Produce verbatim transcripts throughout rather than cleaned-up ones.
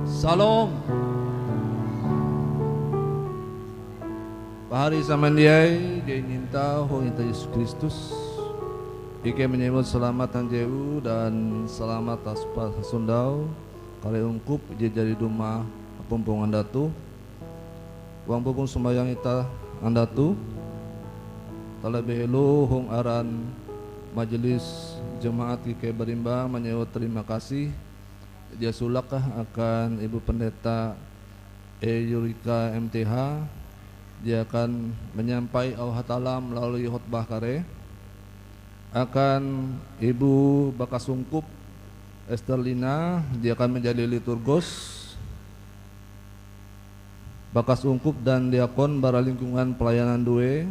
Salom. Pahari samandiai je inyinta hong intu Yesus Kristus, ikei manyewut salamat hanjewu dan salamat haspa hasondau kare ungkup je jari dumah pumpong andatu. Huang pupong sombayang itah andatu, talebe helo hong aran majelis jemaat ikei barimbang manyewut tarima kasih je sulak akan Ibu Pendeta E Yurika M T H, dia akan manyampai auh Hatalla melalui khotbah kareh, akan Ibu Bakas Ungkup Esterlina, dia akan manjadi liturgus, bakas ungkup dan diakon bara lingkungan pelayanan due,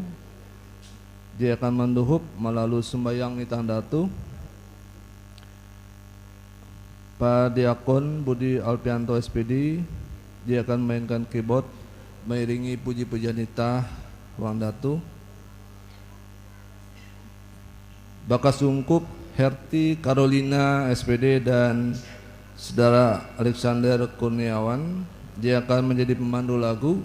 dia akan mandohop malalus sombayang itah andatu. Pa Diakon Budi Alpianto S P D, dia akan mainkan keyboard, mairingi puji-pujian itah huang andatu. Bakas ungkup Herti Carolina S P D dan Saudara Alexander Kurniawan, dia akan menjadi pemandu lagu.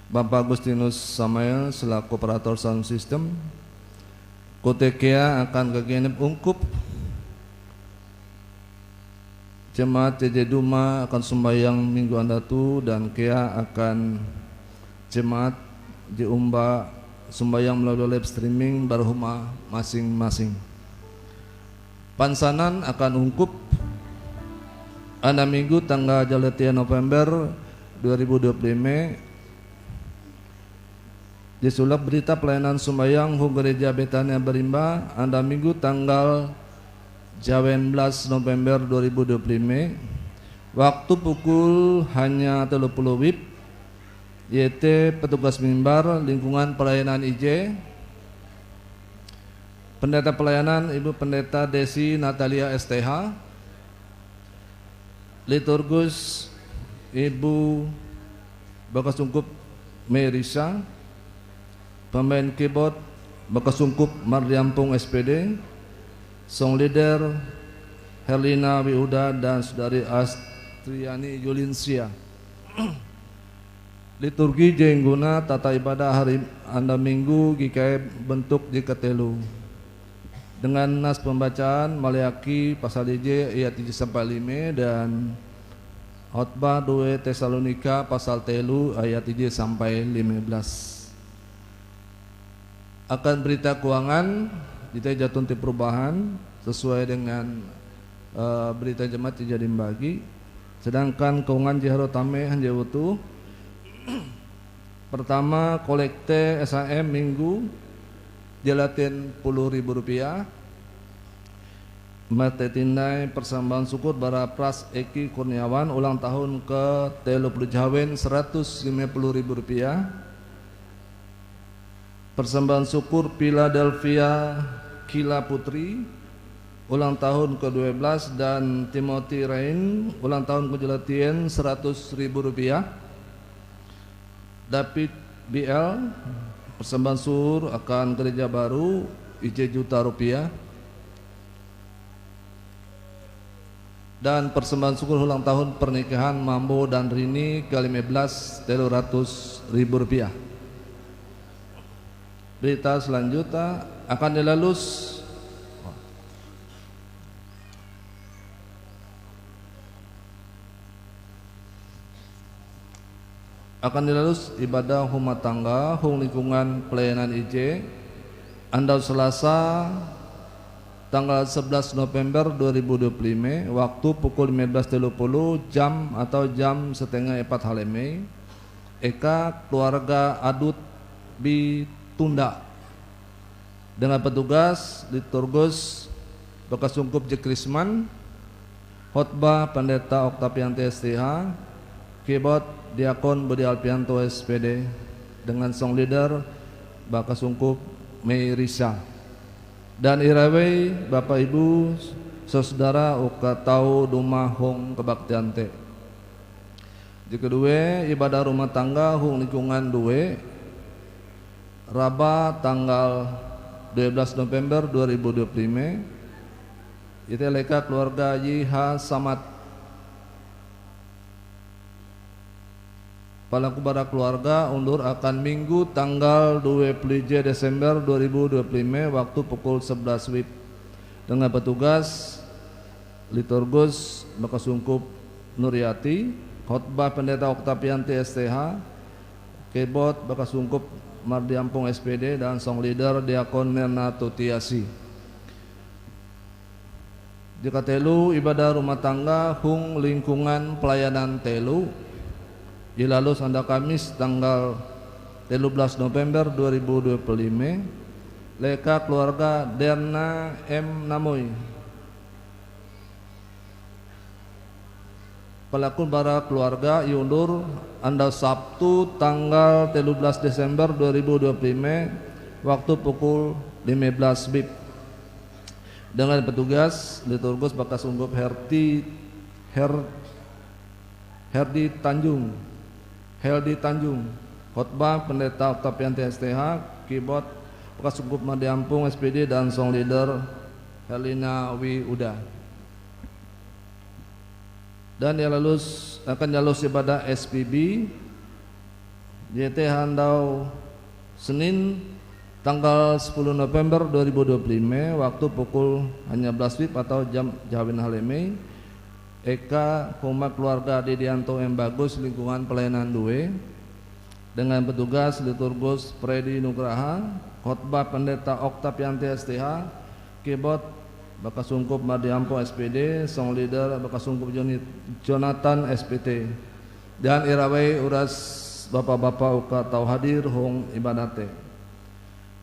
Bapa Agustinus Samael selaku operator sound system. Kote kea akan gagenep ungkup jemaat je dumah akan sombayang minggu andatu dan kea akan jemaat je omba sombayang melalui live streaming bara huma masing-masing. Pansanan akan ungkup andau minggu tanggal dua puluh tiga November dua ribu dua puluh lima, disulap berita pelayanan sombayang hong Gereja Betania Barimbah andau minggu tanggal jawen belas November dua ribu dua puluh lima, waktu pukul hanya telu puluh wib, iete petugas mimbar lingkungan pelayanan I J, Pendeta Pelayanan Ibu Pendeta Desi Natalia S T H, liturgus Ibu Bakas Ungkup Merisa, pemain keyboard Bakas Ungkup Mardiampung S P D, song leader Herlina Wiuda dan Saudari Astriani Yulinsia. Liturgi je ingguna tata ibadah hari andau minggu ikei bentuk je kateloe. Dengan nas pembacaan Maleaki pasal ije ayat ije sampai lime dan Khotbah due Tesalonika pasal telu ayat ije sampai lime belas. Akan berita keuangan, jete jaton ti perubahan sesuai dengan, eh, berita jemaat je jadi imbagi. Sedangkan keuangan je harue tame hanjewu toh, pertama, kolekte S H M minggu, jelatin puluh ribu rupiah. Mate tinai persembahan syukur bara Pras Eki Kurniawan ulang tahun ke telu puluh jawen seratus lima puluh ribu rupiah. Persembahan syukur Philadelphia Kila Putri, ulang tahun kedua belas, dan Timothy Rain, ulang tahun kejelatien, seratus ribu rupiah. David B L, persembahan syukur akan gereja baru, ije juta rupiah. Dan persembahan syukur ulang tahun pernikahan Mambo dan Rini ke lima belas, telu ratus ribu rupiah. Berita selanjutnya akan dilalus, akan dilalus ibadah huma tangga hong lingkungan pelayanan I J, andau Selasa, tanggal sebelas November dua ribu dua puluh lima, waktu pukul lima belas telu puluh jam atau jam setengah epat halemei, eka keluarga Adut Bitunda. Dengan petugas liturgus bakas ungkup je Krisman, khotbah Pendeta Oktaviante S T H, keyboard Diakon Budi Alpianto S P D, dengan song leader bakas ungkup Mei Risa. Dan irawei Bapa Ibu saudara uka tau dumah hong kebaktian te. Je kedue, ibadah rumah tangga hong lingkungan due, Raba tanggal dua belas November dua ribu dua puluh lima, jete leka keluarga Y H Samad. Balaku bara keluarga undur akan Minggu tanggal dua puluh Desember dua ribu dua puluh lima waktu pukul sebelas wib. Dengan petugas liturgus bakasungkup Nuriati, khotbah Pendeta Oktavianti S T H, keyboard bakasungkup Mardiampung S P D dan song leader Diakon Merna Tutiasi. Jika telo ibadah rumah tangga hong lingkungan pelayanan telo, ilalus andau Kamis tanggal telo belas November dua ribu dua puluh lima, leka keluarga Derna M Namoi. Palakun bara keluarga iundur andau Sabtu tanggal telo belas Desember dua ribu dua puluh lima waktu pukul lima belas wib. Dengan petugas liturgus bakasungkup Herti Her, Herdi Tanjung, Heldi Tanjung, khotbah Pendeta Oktavianti S T H, keyboard bakasungkup Mardiampung S P D dan song leader Helina Wi Uda. Dan ilalus akan ilalus ibadah S P B, iete andau Senin tanggal sepuluh November dua ribu dua puluh lima waktu pukul hanya belas wib atau jam jahawen halemei, eka huma keluarga Didianto M Bagus lingkungan pelayanan dua, dengan petugas liturgus Freddy Nugraha, khotbah Pendeta Oktavianti S T H, keyboard bakasungkup Mardiampung S P D, song leader bakasungkup Joni, Jonathan S P T, dan irawei uras bapa-bapa uka tau hadir hong ibadah te.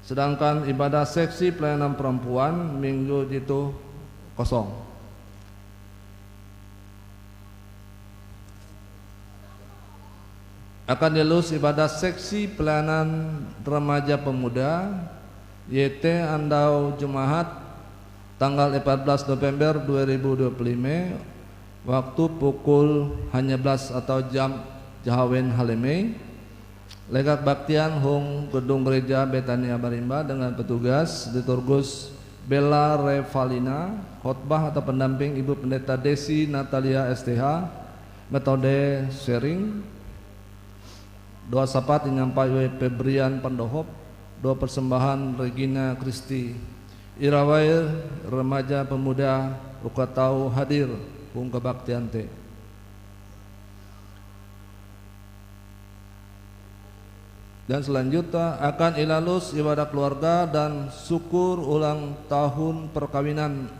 Sedangkan ibadah seksi pelayanan perempuan minggu jitoh kosong. Akan ilalus ibadah seksi pelayanan remaja pemuda, iete andau Jumahat tanggal empat belas November dua ribu dua puluh lima, waktu pukul hanya belas atau jam jahawen halemei, leka kebaktian hong gedung gereja Betania Barimba dengan petugas liturgus Bella Revalina, khotbah atau pendamping Ibu Pendeta Desi Natalia S T H, metode sharing, doa sapat inyampai Febrian Pandohop, doa persembahan Regina Christi. Irawei remaja pemuda uka tau hadir hong kebaktian te. Dan selanjutnya akan ilalus ibadah keluarga dan syukur ulang tahun perkawinan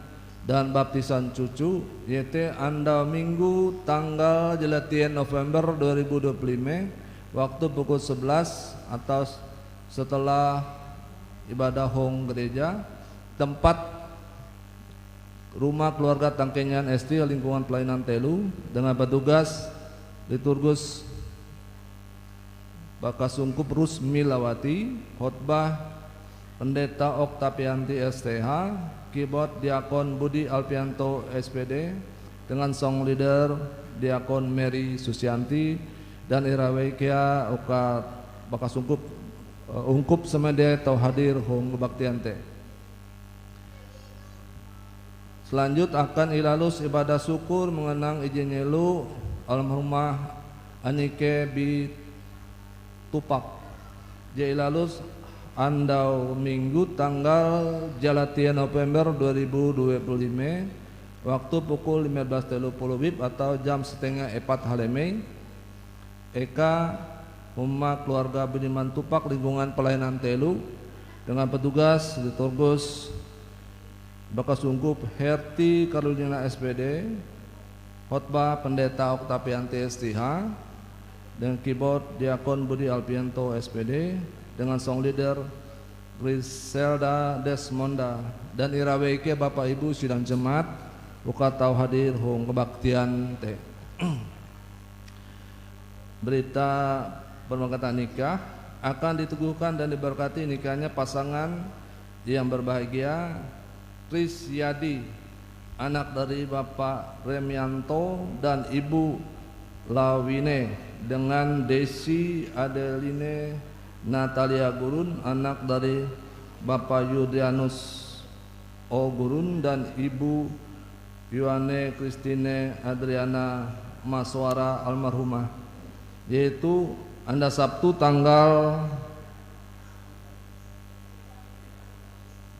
dan baptisan cucu, iete andau Minggu tanggal jalatien November dua ribu dua puluh lima, waktu pukul sebelas atau setelah ibadah hong gereja, tempat rumah keluarga Tangkenyan S T lingkungan pelayanan telu dengan petugas liturgus bakasungkup Rusmilawati, khotbah Pendeta Oktavianti S T H, keyboard Diakon Budi Alfianto S P D, dengan song leader Diakon Mary Susianti, dan irawei kea uka bakasungkup, eh, ungkup samandiai tau hadir hong kebaktian te. Selanjut akan ilalus ibadah syukur mengenang ije nyelo almarhumah Anike Bitupak, je ilalus andau Minggu tanggal jalatien November dua ribu dua puluh lima, waktu pukul lima belas telu puluh wib atau jam setengah epat halemei. Eka huma keluarga Budiman Tupak lingkungan pelayanan telu dengan petugas liturgus bakasungkup Herti Karolina S P D, khotbah Pendeta Oktavianti S T H, dengan keyboard Diakon Budi Alfianto S P D, dengan song leader Griselda Desmonda, dan irawei kea Bapa Ibu sidang jemaat uka tau hadir hong kebaktian te. Berita permangkatan nikah, akan diteguhkan dan diberkati nikahnya pasangan yang berbahagia, Tris Yadi, anak dari Bapak Remianto dan Ibu Lawine, dengan Desi Adeline Natalia Gurun, anak dari Bapak Yudrianus O Gurun dan Ibu Yohane Christine Adriana Maswara almarhumah. yaitu anda Sabtu tanggal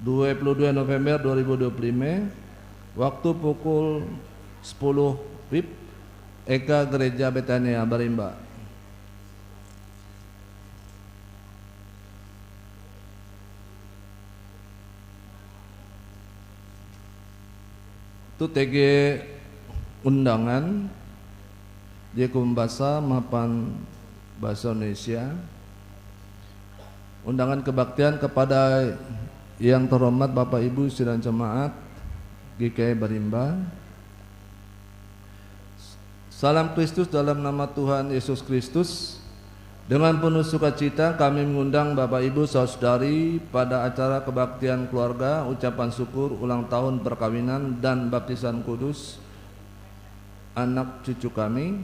dua puluh dua November dua ribu dua puluh lima, waktu pukul sepuluh wib, eka Gereja Betania Barimba. Tu tege undangan je kumbasa mapan bahasa Indonesia. Undangan kebaktian kepada yang terhormat Bapak Ibu sidang jemaat G K I Barimba. Salam Kristus dalam nama Tuhan Yesus Kristus. Dengan penuh sukacita kami mengundang Bapak Ibu Saudari pada acara kebaktian keluarga ucapan syukur ulang tahun perkawinan dan baptisan kudus anak cucu kami,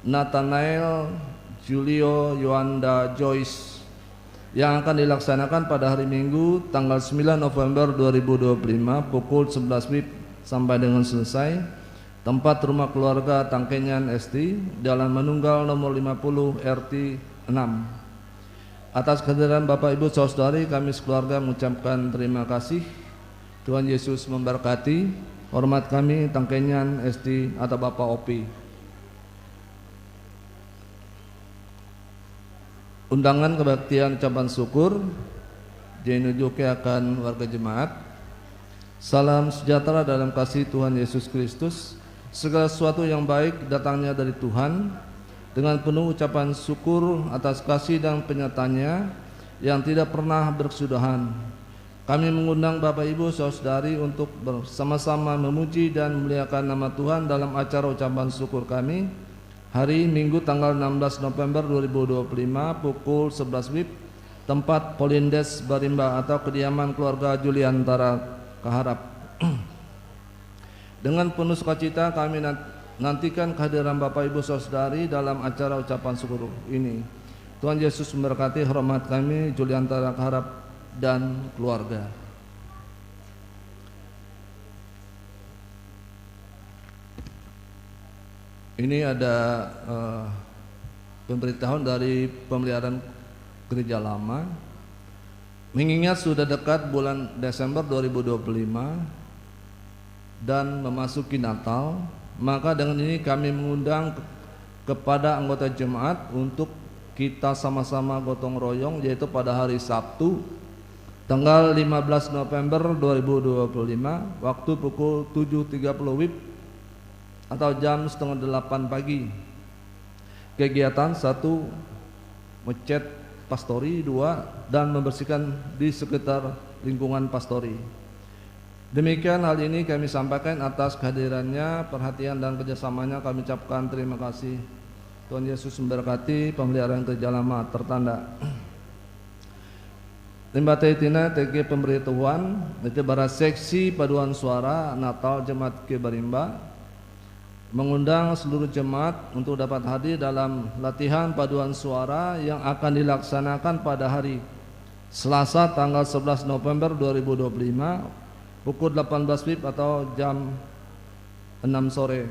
Nathanael Julio Yoanda Joyce, yang akan dilaksanakan pada hari Minggu tanggal sembilan November dua ribu dua puluh lima pukul sebelas wib sampai dengan selesai. Tempat rumah keluarga Tangkenyan S T, Jalan Manunggal nomor lima puluh R T enam. Atas kehadiran Bapak Ibu Saudari, kami sekeluarga mengucapkan terima kasih. Tuhan Yesus memberkati. Hormat kami, Tangkenyan S T atau Bapak Opi. Undangan kebaktian ucapan syukur je inujuke akan warga jemaat. Salam sejahtera dalam kasih Tuhan Yesus Kristus. Segala sesuatu yang baik datangnya dari Tuhan. Dengan penuh ucapan syukur atas kasih dan penyertaan-Nya yang tidak pernah berkesudahan. Kami mengundang Bapak Ibu Saudari untuk bersama-sama memuji dan memuliakan nama Tuhan dalam acara ucapan syukur kami hari Minggu tanggal enam belas November dua ribu dua puluh lima pukul sebelas wib, tempat Polindes Barimba atau kediaman keluarga Juliantara Kaharap. Dengan penuh sukacita kami nan-, nantikan kehadiran Bapak Ibu Saudari dalam acara ucapan syukur ini. Tuhan Yesus memberkati. Hormat kami, Juliantara Kaharap dan keluarga. Ini ada, eh, pemberitahuan dari pemeliharaan gereja lama. Mengingat sudah dekat bulan Desember dua ribu dua puluh lima dan memasuki Natal, maka dengan ini kami mengundang ke-, kepada anggota jemaat untuk kita sama-sama gotong royong, yaitu pada hari Sabtu, tanggal lima belas November dua ribu dua puluh lima, waktu pukul tujuh tiga puluh wib atau jam setengah delapan pagi. Kegiatan satu, mecet pastori, dua, dan membersihkan di sekitar lingkungan pastori. Demikian hal ini kami sampaikan atas kehadirannya, perhatian dan kerjasamanya kami ucapkan terima kasih. Tuhan Yesus memberkati. Pemeliharaan gereja lama tertanda. Limbah te tinai tege pemberitahuan, iete bara seksi paduan suara Natal Jemaat G K I Barimba mengundang seluruh jemaat untuk dapat hadir dalam latihan paduan suara yang akan dilaksanakan pada hari Selasa tanggal sebelas November dua ribu dua puluh lima pukul delapan belas wib atau jam enam sore.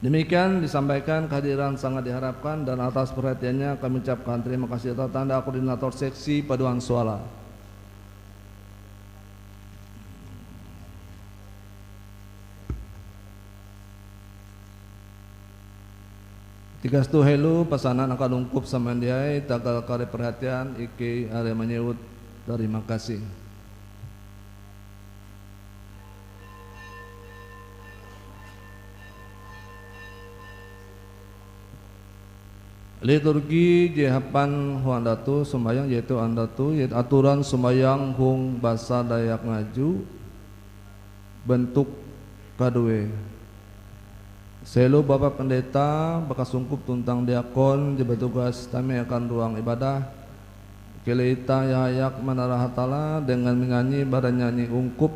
Demikian disampaikan kehadiran sangat diharapkan dan atas perhatiannya kami ucapkan terima kasih atas tanda koordinator seksi paduan suara. Tigastu helo pasanan akan ungkup samandiai tagal kare perhatian ikei are manyewut tarima kasih. Liturgi je hapan huang datu sombayang, yaitu andatu, yaitu aturan sombayang hong basa Dayak Ngaju, bentuk kadue. Selo Bapa Pendeta, bakasungkup tuntang diakon je batugas tame akan ruang ibadah, keleh itah hayak manara Hatalla dengan menyanyi bara nyanyi ungkup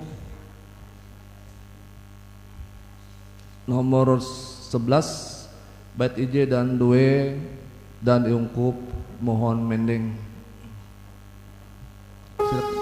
nomor sebelas, bait ije dan due, dan iungkup mohon mendeng. Silakan.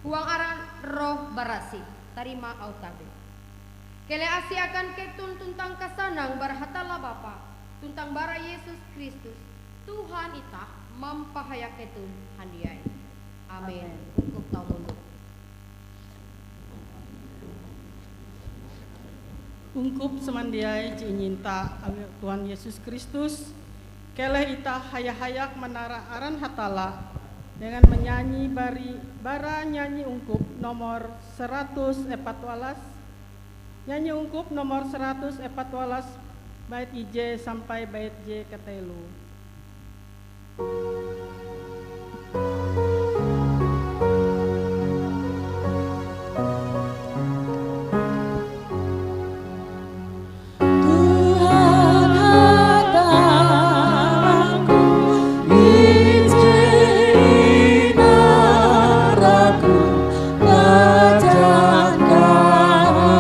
Huang aran Roh Barasih, tarima auh tabih. Keleh asi akan keton tuntang kasanang bara Hatalla Bapa, tuntang bara Yesus Kristus, Tuhan itah, mampahayak keton handiai. Amin. Amin. Ungkup tau mondok. Ungkup samandiai je inyinta awi Tuhan Yesus Kristus, keleh itah haya-hayak manara aran Hatalla dengan menyanyi bari, bara nyanyi ungkup nomor seratus epat walas. Nyanyi ungkup nomor seratus epat walas, bait ije sampai bait je kateloe. Tuhan Hatallangku, ije inaraku, kajalan kahai.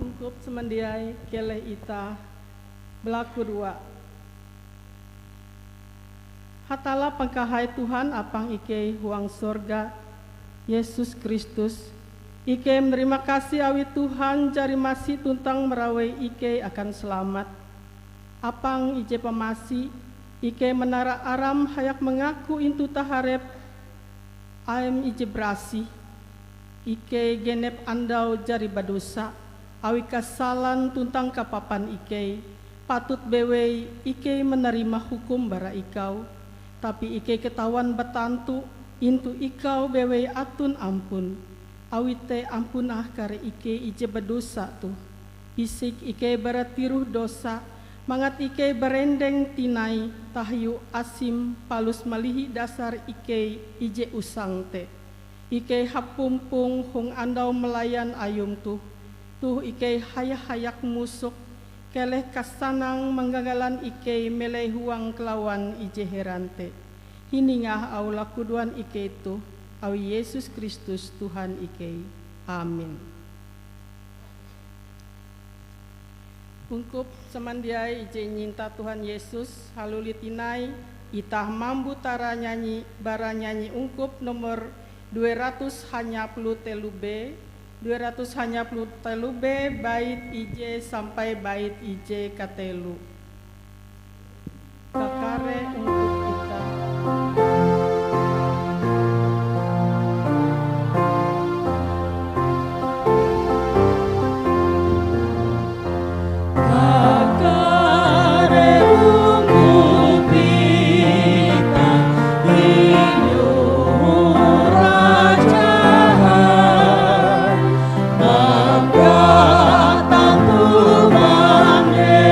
Ungkup samandiai, keleh itah balakudoa. Hatalla pangkahai Tuhan apang ikei huang sorga, Yesus Kristus, ikei manarima kasih awi Tuhan jari masi tuntang marawei ikei akan salamat. Apang ije pamasi, ikei manara aram hayak mangaku intu taharep Aim ije barasih, ikei genep andau jari badosa awi kasalan tuntang kapapan ikei. Patut bewei ikei manarima hukum bara ikau, tapi ikei katawan batantu intu ikau bewei aton ampun. Awi te ampunah kare ikei ije badosa toh. Pisik ikei bara tiroh dosa, mangat ikei barendeng tinai tahiu asim palus malihi dasar ikei ije usang te. Ikei hapumpong hong andau malayan ayum toh, toh ikei haya-hayak musok, keleh kasanang manggagalan ikei melai huang kalawan ije heran te. Hiningah auh lakudoan ikei toh, awi Yesus Kristus Tuhan ikei. Amin. Ungkup samandiai ije inyinta Tuhan Yesus, haluli tinai itah mambo tara nyanyi bara nyanyi ungkup nomor due ratus hanya puluh telu B, due ratus hanya puluh telu B bait ije sampai bait ije katelo. Kakare ungkup itah. Kakare ungkup itah inyoho rajahan, mambatantu mande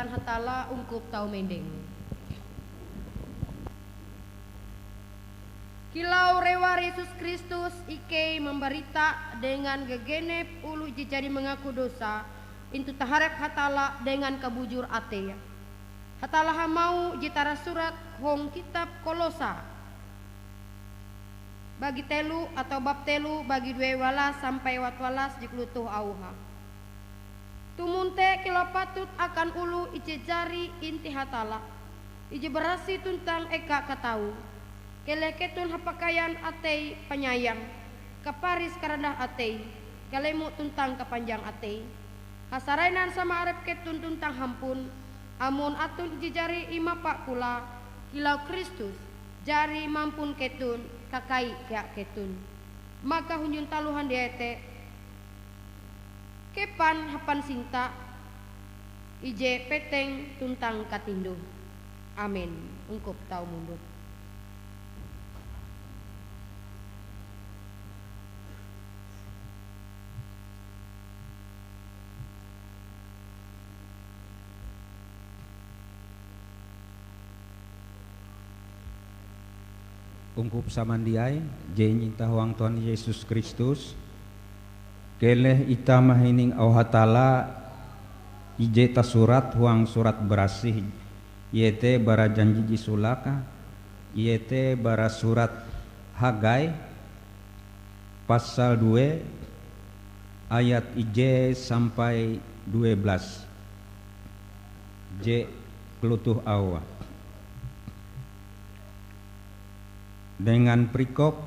Hatalla ungkup tau mendeng. Kilau rewar Yesus Kristus, ikei mambarita dengan gagenep oloh je jadi mangaku dosa intu taharep Hatalla dengan kabujur atei. Hatalla hamauh je tarasurat hong kitab Kolosa, bagi telu atau bab telu bagi due walas sampai opat walas je kalotoh auhe. Tumon te kilau patut akan oloh ije jari inti Hatalla, ije barasih tuntang eka katau. Keleh keton hapakaian atei panyayang, kaparis karandah atei, kalemo tuntang kapanjang atei. Hasarainan sama arep keton tuntang hampun, amon aton ije jari imapa kolae, kilau Kristus, jari mampun keton, kakai kea keton. Maka hunjun taloh handiai te, kepan hapan sinta, ije peteng tuntang katinduh. Amen. Ungkup tau mondok. Ungkup samandiai je inyinta huang Tuhan Yesus Kristus, keleh itah mahining auh Hatalla ije tasurat huang Surat Barasih, iete bara janji je solake, iete bara surat Hagai, pasal due ayat ije sampai due belas, je kalotoh auhe. Dengan perikop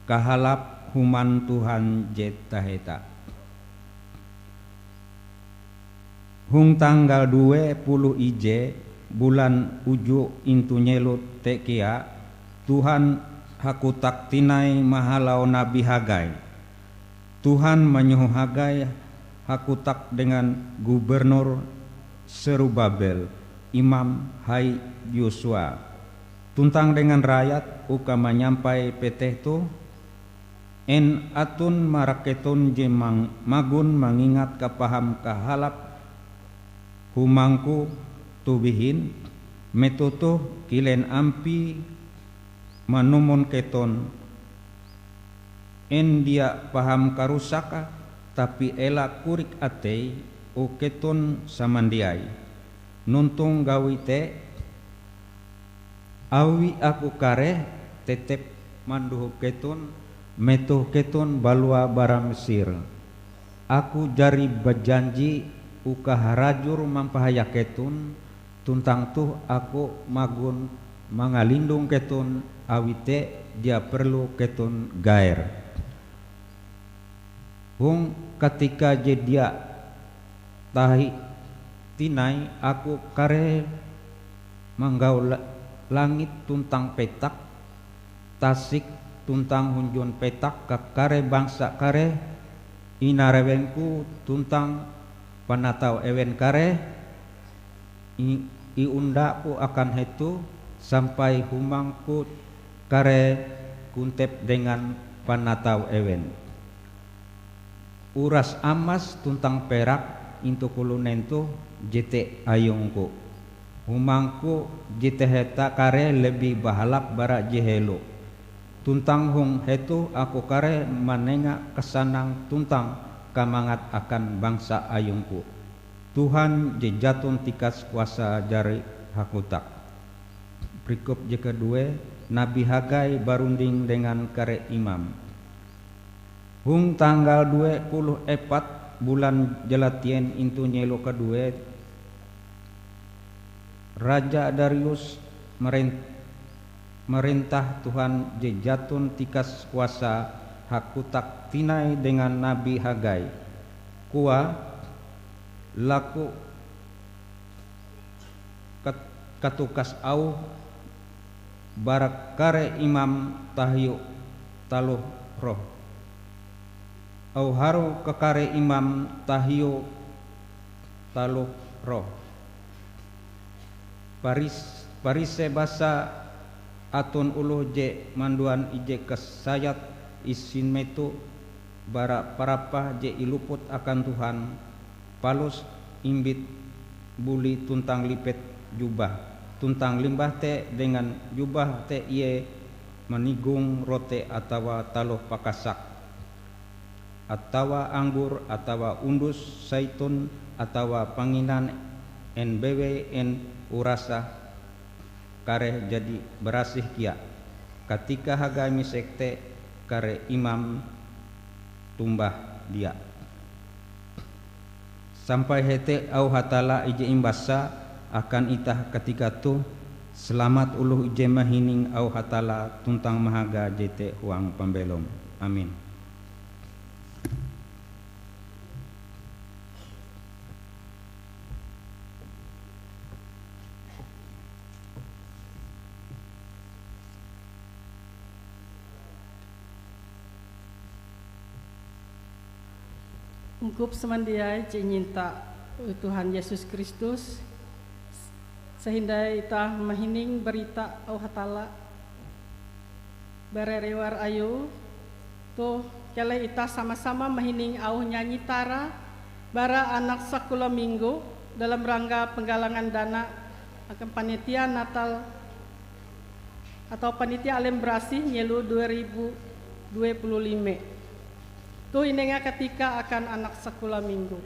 kahalap human Tuhan je taheta. Hong tanggal due puluh ije bulan uju intu nyelo te kea, Tuhan hakotak tinai mahalau Nabi Hagai. Tuhan manyoho Hagai hakotak dengan Gubernur Serubabel, imam hai Yosua, tuntang dengan rayat uka manyampai peteh toh, "En aton marak keton je mang-, magon mangingat kapaham kahalap humangku toh bihin? Metoh toh kilen ampie manumon keton. En dia paham karusak, tapi ela korik atei, o keton samandiai." Nontong gawi te, awi aku kareh tetep mandohop keton metoh keton balua bara Mesir. Aku jari bajanji uka harajur mampahayak keton, tuntang toh aku magon mangalindong keton, awi te dia perlu keton gaer. Hong katika je dia tahi tinai aku kareh manggau la-, langit tuntang petak, tasik tuntang hunjun petak kakare bangsa kareh inarewengku tuntang panatau ewen kareh i-, iundaku akan hetoh sampai humangku kareh kontep dengan panatau ewen. Uras amas tuntang perak intu kulunen toh jete ayungku. Humangku je taheta kareh lebih bahalap bara je helo. Tuntang hong hetoh aku kareh manenga kasanang tuntang kamangat akan bangsa ayungku. Tuhan je jaton tikas kuasa jari hakotak. Perikop je kedue, Nabi Hagai barunding dengan kare imam. Hong tanggal due puluh epat bulan jalatien intu nyelo kedue, Raja Darius maren-, marentah Tuhan je jaton tikas kuasa hakotak tinai dengan Nabi Hagai. Koae, laku kat-, katukas auh bara kare imam tahiu taloh roh. Auh harue kakare imam tahiu taloh roh. Paris-, Parise basa aton oloh je manduan ije kasayat isin meto bara parapah je iluput akan Tuhan, palus imbit buli tuntang lipet jubah, tuntang limbah te dengan jubah te ie manigong rote atawa taloh pakasak, atawa anggor, atawa undus saitun, atawa panginan en bewei en urasa, kareh jadi barasih kea. Katika haga misek te, kare imam tombah dia. Sampai hete auh Hatalla ije imbasa akan itah katika toh, salamat oloh ije mahining auh Hatalla tuntang mahaga jete huang pambelom. Amin. Ungkup samandiai je inyinta Tuhan Yesus Kristus, sehindai itah mahining barita auh Hatalla, bareriwar Ayue, toh keleh itah sama-sama mahining auh nyanyi tara bara anak sakolah minggu dalam rangka penggalangan dana akan panitia Natal atau panitia alem barasih nyelo dua ribu dua puluh lima. Toh inenga katika akan anak sakolah minggu.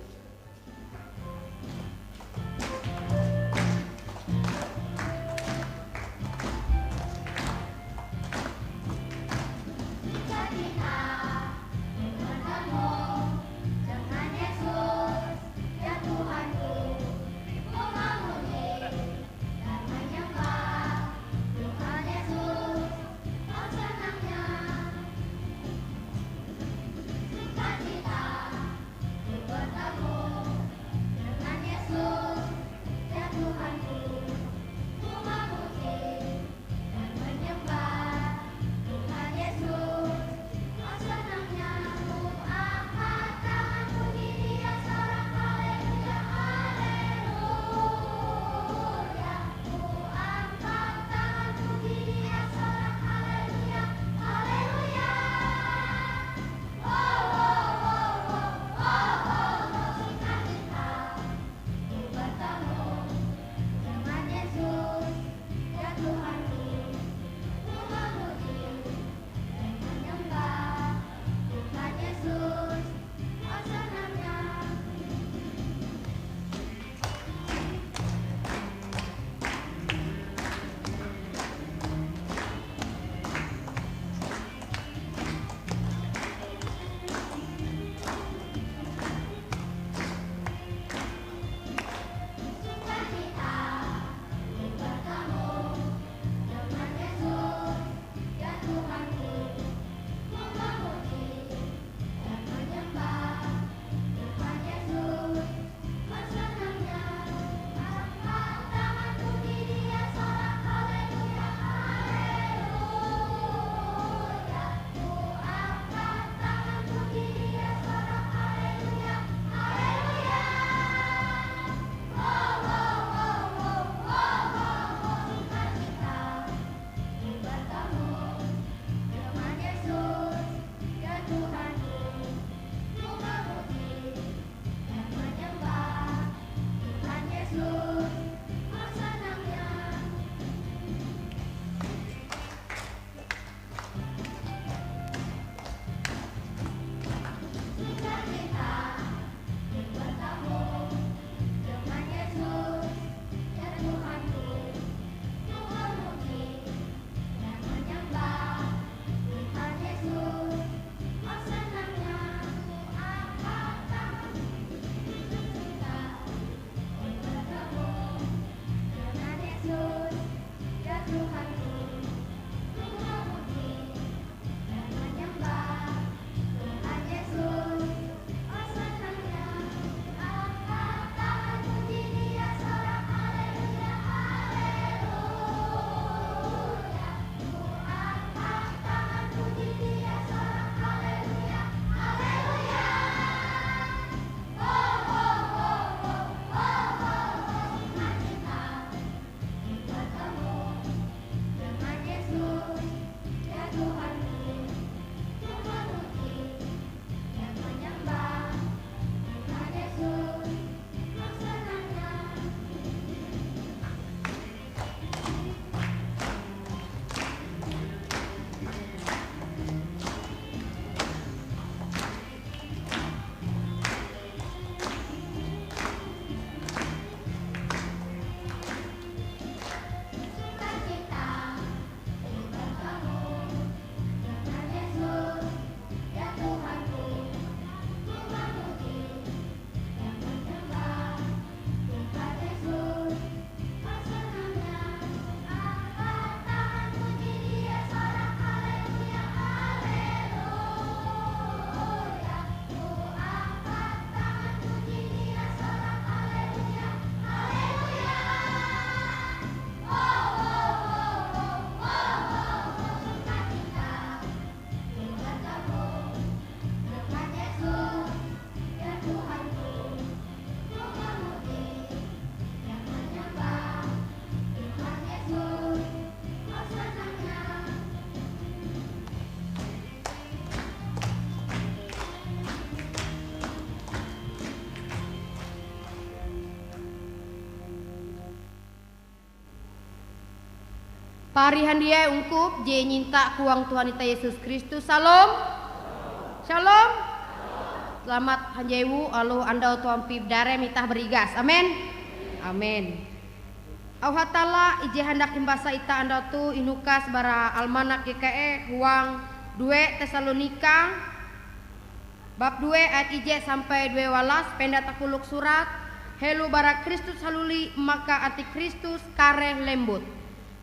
Parihan dia ungkup je nyinta kuang Tuhan ita Yesus Kristus. Salom. Shalom. Selamat hanjewu aloh andau tuampi darem itah berigas. Amen. Amen. Au Hatalla ije handak imbasa ita andau toh inukas bara almanak G K E huang due Tesalonika bab due ayat ije sampai due walas, penda takolok surat, helo bara Kristus haluli maka antikristus kareh lembut.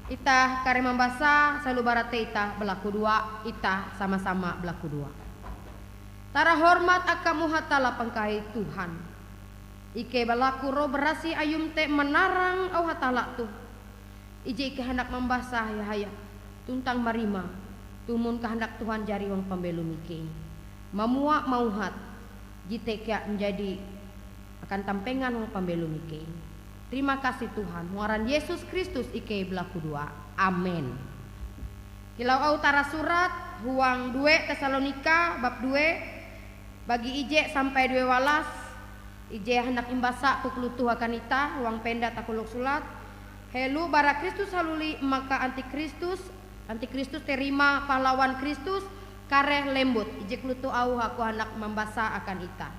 Itah kareh mambasa, salo bara te itah balakudoa, itah sama-sama balakudoa. Tarahormat akam o Hatalla pangkahai Tuhan. Ikei balaku Roh Barasih Ayum te manarang au Hatalla toh. Ije ikei handak mambasa haya-haya tuntang marima tumon kahandak Tuhan jari huang pambelom ikei. Mamua mauhat, jete kea manjadi akan tampengan huang pambelom ikei. Terima kasih Tuhan, huang ngaran Yesus Kristus ikei balakudoa. Amen. Kilau au tarasurat huang due Tesalonika bab due, bagi ije sampai due walas, ije handak imbasa pukul toh akan itah huang penda takolok surat, helo bara Kristus haluli maka antikristus, antikristus te rimae pahlawan Kristus, kareh lembut. Ije kalotoh auhe aku handak mambasa akan itah.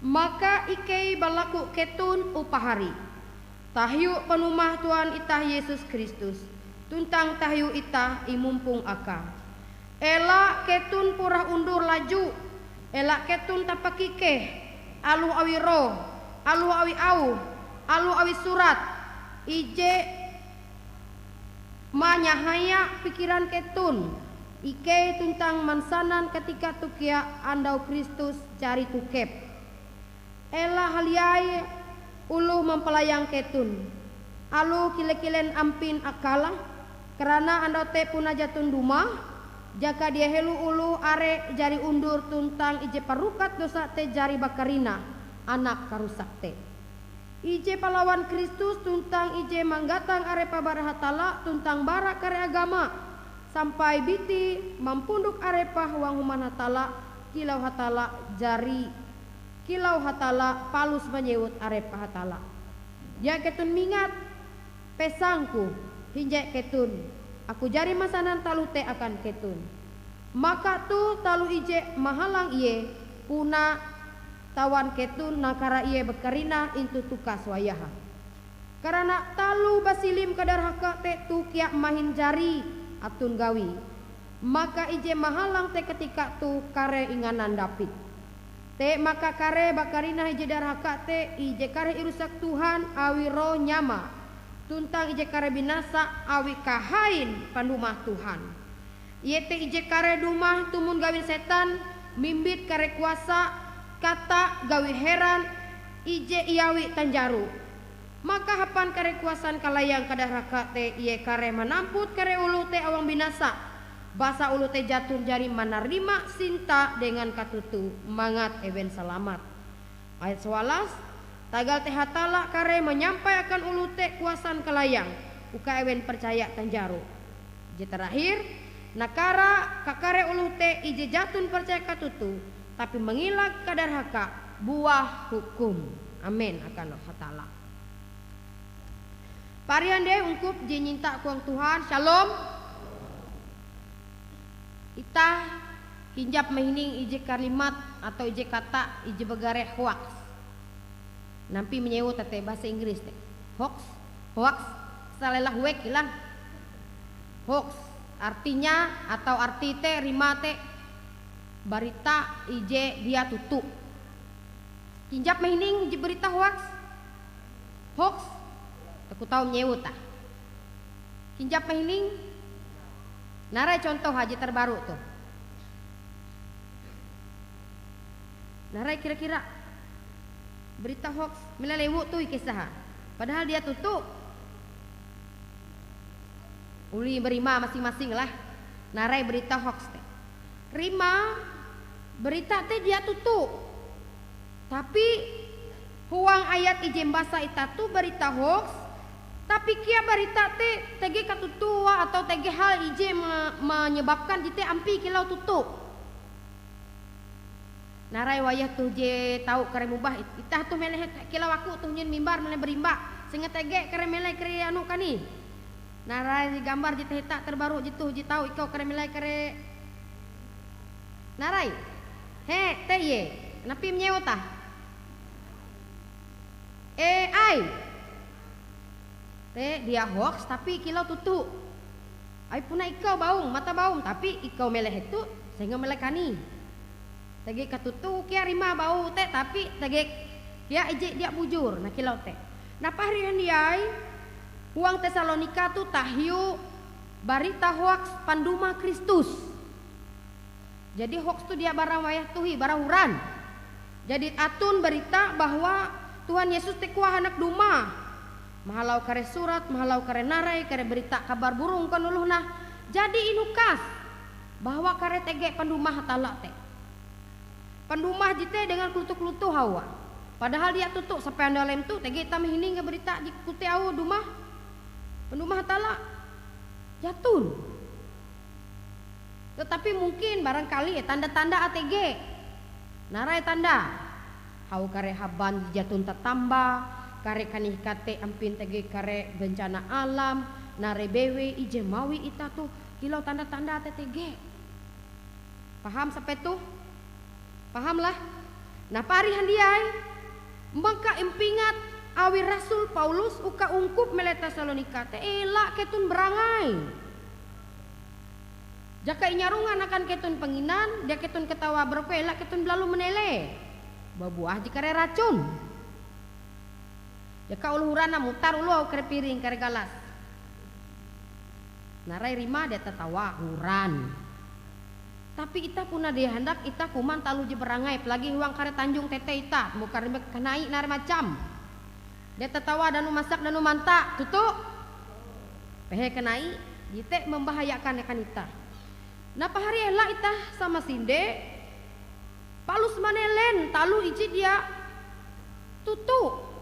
Maka ikei balaku keton o pahari, tahiu panumah Tuhan itah Yesus Kristus, tuntang tahiu itah imumpong Akae. Ela keton purah undur laju, ela keton tapakikeh, aloh awi roh, aloh awi auh, aloh awi surat, ije manyahaya pikiran keton. Ikei tuntang mansanan katika toh kea andau Kristus jari tokep. Ela haliai oloh mampalayang keton. Aloh kile-kilen ampin akae, karana andau te puna jaton dumah, jaka dia helo oloh are jari undur tuntang ije parukat dosa te jari bakarinah anak karusak te. Ije pahlawan Kristus tuntang ije manggatang arepe bara Hatalla tuntang bara kare agama, sampai biti mampundok arepe huang Human Hatalla, kilau Hatalla jari Kilau Hatalla palus manyewut arepe Hatalla. Dia keton mingat pesangku hinje keton, aku jari mansanan taloh te akan keton. Maka toh taloh ije mahalang ie puna tawan keton nampara ie bakarinah intu tukas wayahe. Karana taloh basilim kadarhaka te toh kea mahin jari aton gawie, maka ije mahalang te katika toh kareh inganan dapit. Te maka kareh bakarinah ije darhaka te ije kareh irusak Tuhan awi roh nyamae, tuntang ije kareh binasa awi kahain pandumah Tuhan. Iete ije kareh dumah tumon gawin setan, mimbit kare kuasa, kata gawi heran, ije iawi tanjaro. Maka hapan kare kuasan kalayang kadarhaka te ie kareh manamput kare oloh te awang binasa, basa oloh te jaton jari manarima sinta dengan katoto mangat ewen salamat. Ayat sawalas, tagal te Hatalla kareh manyampai akan oloh te kuasan kalayang, uka ewen percaya tanjaro. Je terakhir, nampara kakare oloh te ije jaton percaya katoto, tapi mangilag kadarhaka buah hukum. Amen akan Roh Hatalla. Parihan deh ungkup je nyinta kuang Tuhan. Shalom. Itah kinjap mahining ije kalimat atau ije kata ije bagare hoaks. Nampi manyewut te bahasa Inggris te. Hoaks, hoaks, salah huek ilang. Hoaks, artinya atau arti te rimae te barita ije dia toto. Kinjap mahining ije barita hoaks? Hoaks? Aku tau manyewut ah. Kinjap mahining? Narai contoh aja terbaru tuh. Narai kira-kira berita hoaks, mila lewu tuh ikei saha. Padahal dia toto. Uli berima masing-masing lah. Narai berita hoaks te. Rimae, berita te dia toto. Tapi huang ayat ije imbasa itah toh barita hoaks, tapi kea barita te tege katutuoa atau tege hal ije me-, menyebabkan jete ampie kilau toto. Narai wayah toh je tau kare mobah it-, itah toh meleh kilau aku toh nyen mimbar meleh barimba, sehingga tege kare meleh kare anu kani. Narai je gambar je taheta terbaru jetoh je tau ikau kareh melai kareh. Narai. He, te ie. Napi menyeo tah? E, ai. Te dia hoax tapi kilau toto. Ai puna ikau baung, mata baung, tapi ikau melai hetoh sehingga melai kanih. Tege katutu kea rimae bau te, tapi tege kea ije dia bujur, nah kilau te. Nah, pahari handiai, huang Tesalonika tu tahiu barita hoaks pandumah Kristus. Jadi hoaks tu dia bara wayah tohi, bara huran. Jadi aton barita bahwa Tuhan Yesus te kuah handak dumah. Mahalau kare surat, mahalau kare narai, kare barita kabar burung kon oloh nah. Jadi inukas bahwa kare tege pandumah Hatalla te. Pandumah jete dengan klutu-klutu hawa. Padahal dia toto sampai andalem tu tege tame hining barita jikute auh dumah. Pandumah Hatalla jaton. Tetapi mungkin barangkali tanda-tanda atege. Narai tanda. Hau kare haban jaton tatamba, kare kanih kate ampin tege kare bencana alam, narai bewei ije mawi itah toh kilau tanda-tanda atei tege. Paham sampai toh? Paham lah? Nah, pari handiai, maka impingat awi Rasul Paulus uka ungkup melai Tesalonika te, ela keton berangai. Jaka inyarungan akan keton panginan, dia keton katawa berokok, ela keton balalu menele. Babuah je kare racun. Jaka oloh huran nah mutar oloh kare piring, kare galas. Narai rimae dia tatawa huran. Tapi itah puna dia handak itah kuman taloh je berangai, apalagi huang kare tanjong tete itah, mukar kanai narai macam. Dia tatawa danu masak danu manta, tutu. Pehe kanai, jete membahayakan akan itah. Nah, pahari ela itah sama sinde, palus manelen taloh ije dia tutu.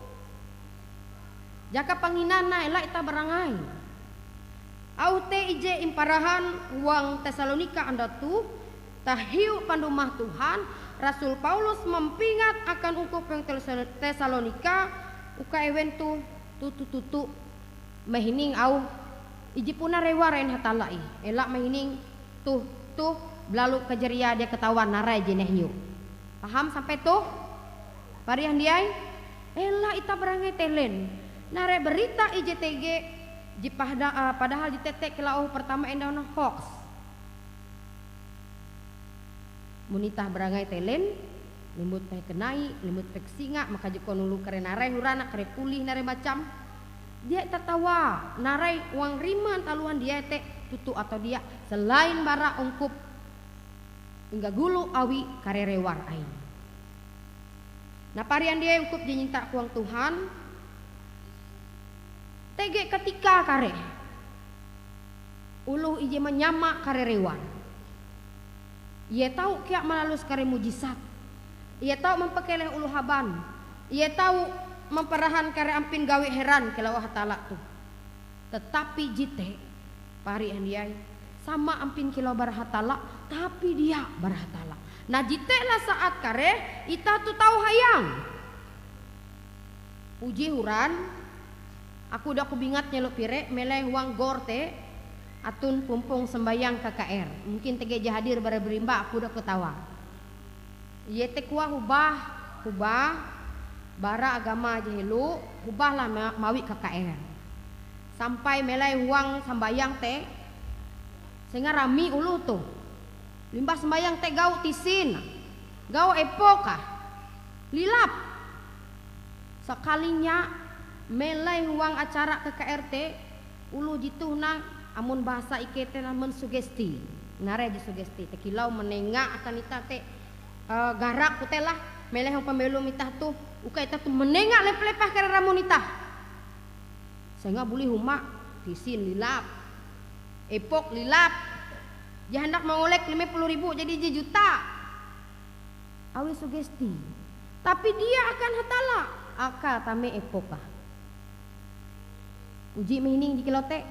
Jaka panginan nah ela itah berangai. Auh te ije imparahan huang Tesalonika andau toh, tahiu pandumah Tuhan, Rasul Paulus mampingat akan ungkup huang Tesalonika uka ewen toh tutu-tutu mahining auh ije puna rewar ain Hatalla ih. Ela mahining toh, toh, balalu kajariae dia katawa narai je nahiu. Paham sampai toh? Pari handiai? Ela itah berangai telen. Narai barita ije tege, je pahda-, ah, padahal je tete kilau pertama endau nah hoaks. Mun itah berangai telen, lembut pehe kanai, lembut pehe singa, maka jukon oloh kare narai huran, kare pulih narai macam. Dia tatawa, narai huang riman taloh handiai te tutu atau dia, selain bara ungkup inggagulu awi kare rewar ain. Nah, pari handiai ungkup je nyinta huang Tuhan, tege katika kare oloh ije manyama kare rewar. Ie tau kea malalus kare mujisat. Ie tau mampakeleh oloh haban. Ie tau mamparahan kare ampin gawi heran kilau Hatalla toh. Tetapi jete, pari handiai, sama ampin kilau bara Hatalla, tapi dia bara Hatalla. Nah, jete lah saat kareh itah toh tau hayang. Puji huran, aku dah kubingat nyelo pire melai huang gor te, aton pumpong sembayang K K R. Mungkin tege je hadir bara berimba aku dah kutawa. Ie te kuah hobah, hobah, bara agama je helo, hobah lah ma-, mawi K K R. Sampai melai huang sambayang te, sehingga rami oloh toh. Limbah sambayang te gau tisin, gau epok ah, lilap. Sakalinya melai huang acara K K R te, oloh jitoh nah, amun bahasa ikei te nah mensugesti. Narai je sugesti, te kilau manenga akan itah te, eh, garak kote lah, melai huang pambelom itah toh, uka itah toh manenga lepah-lepah kare ramon itah. Sehingga buli huma, tisin lilap, epok lilap. Je handak mangolek lima puluh ribu jadi ije juta. Awi sugesti. Tapi dia akan Hatalla, aka tame epok ah. Uji mahining je kilau te.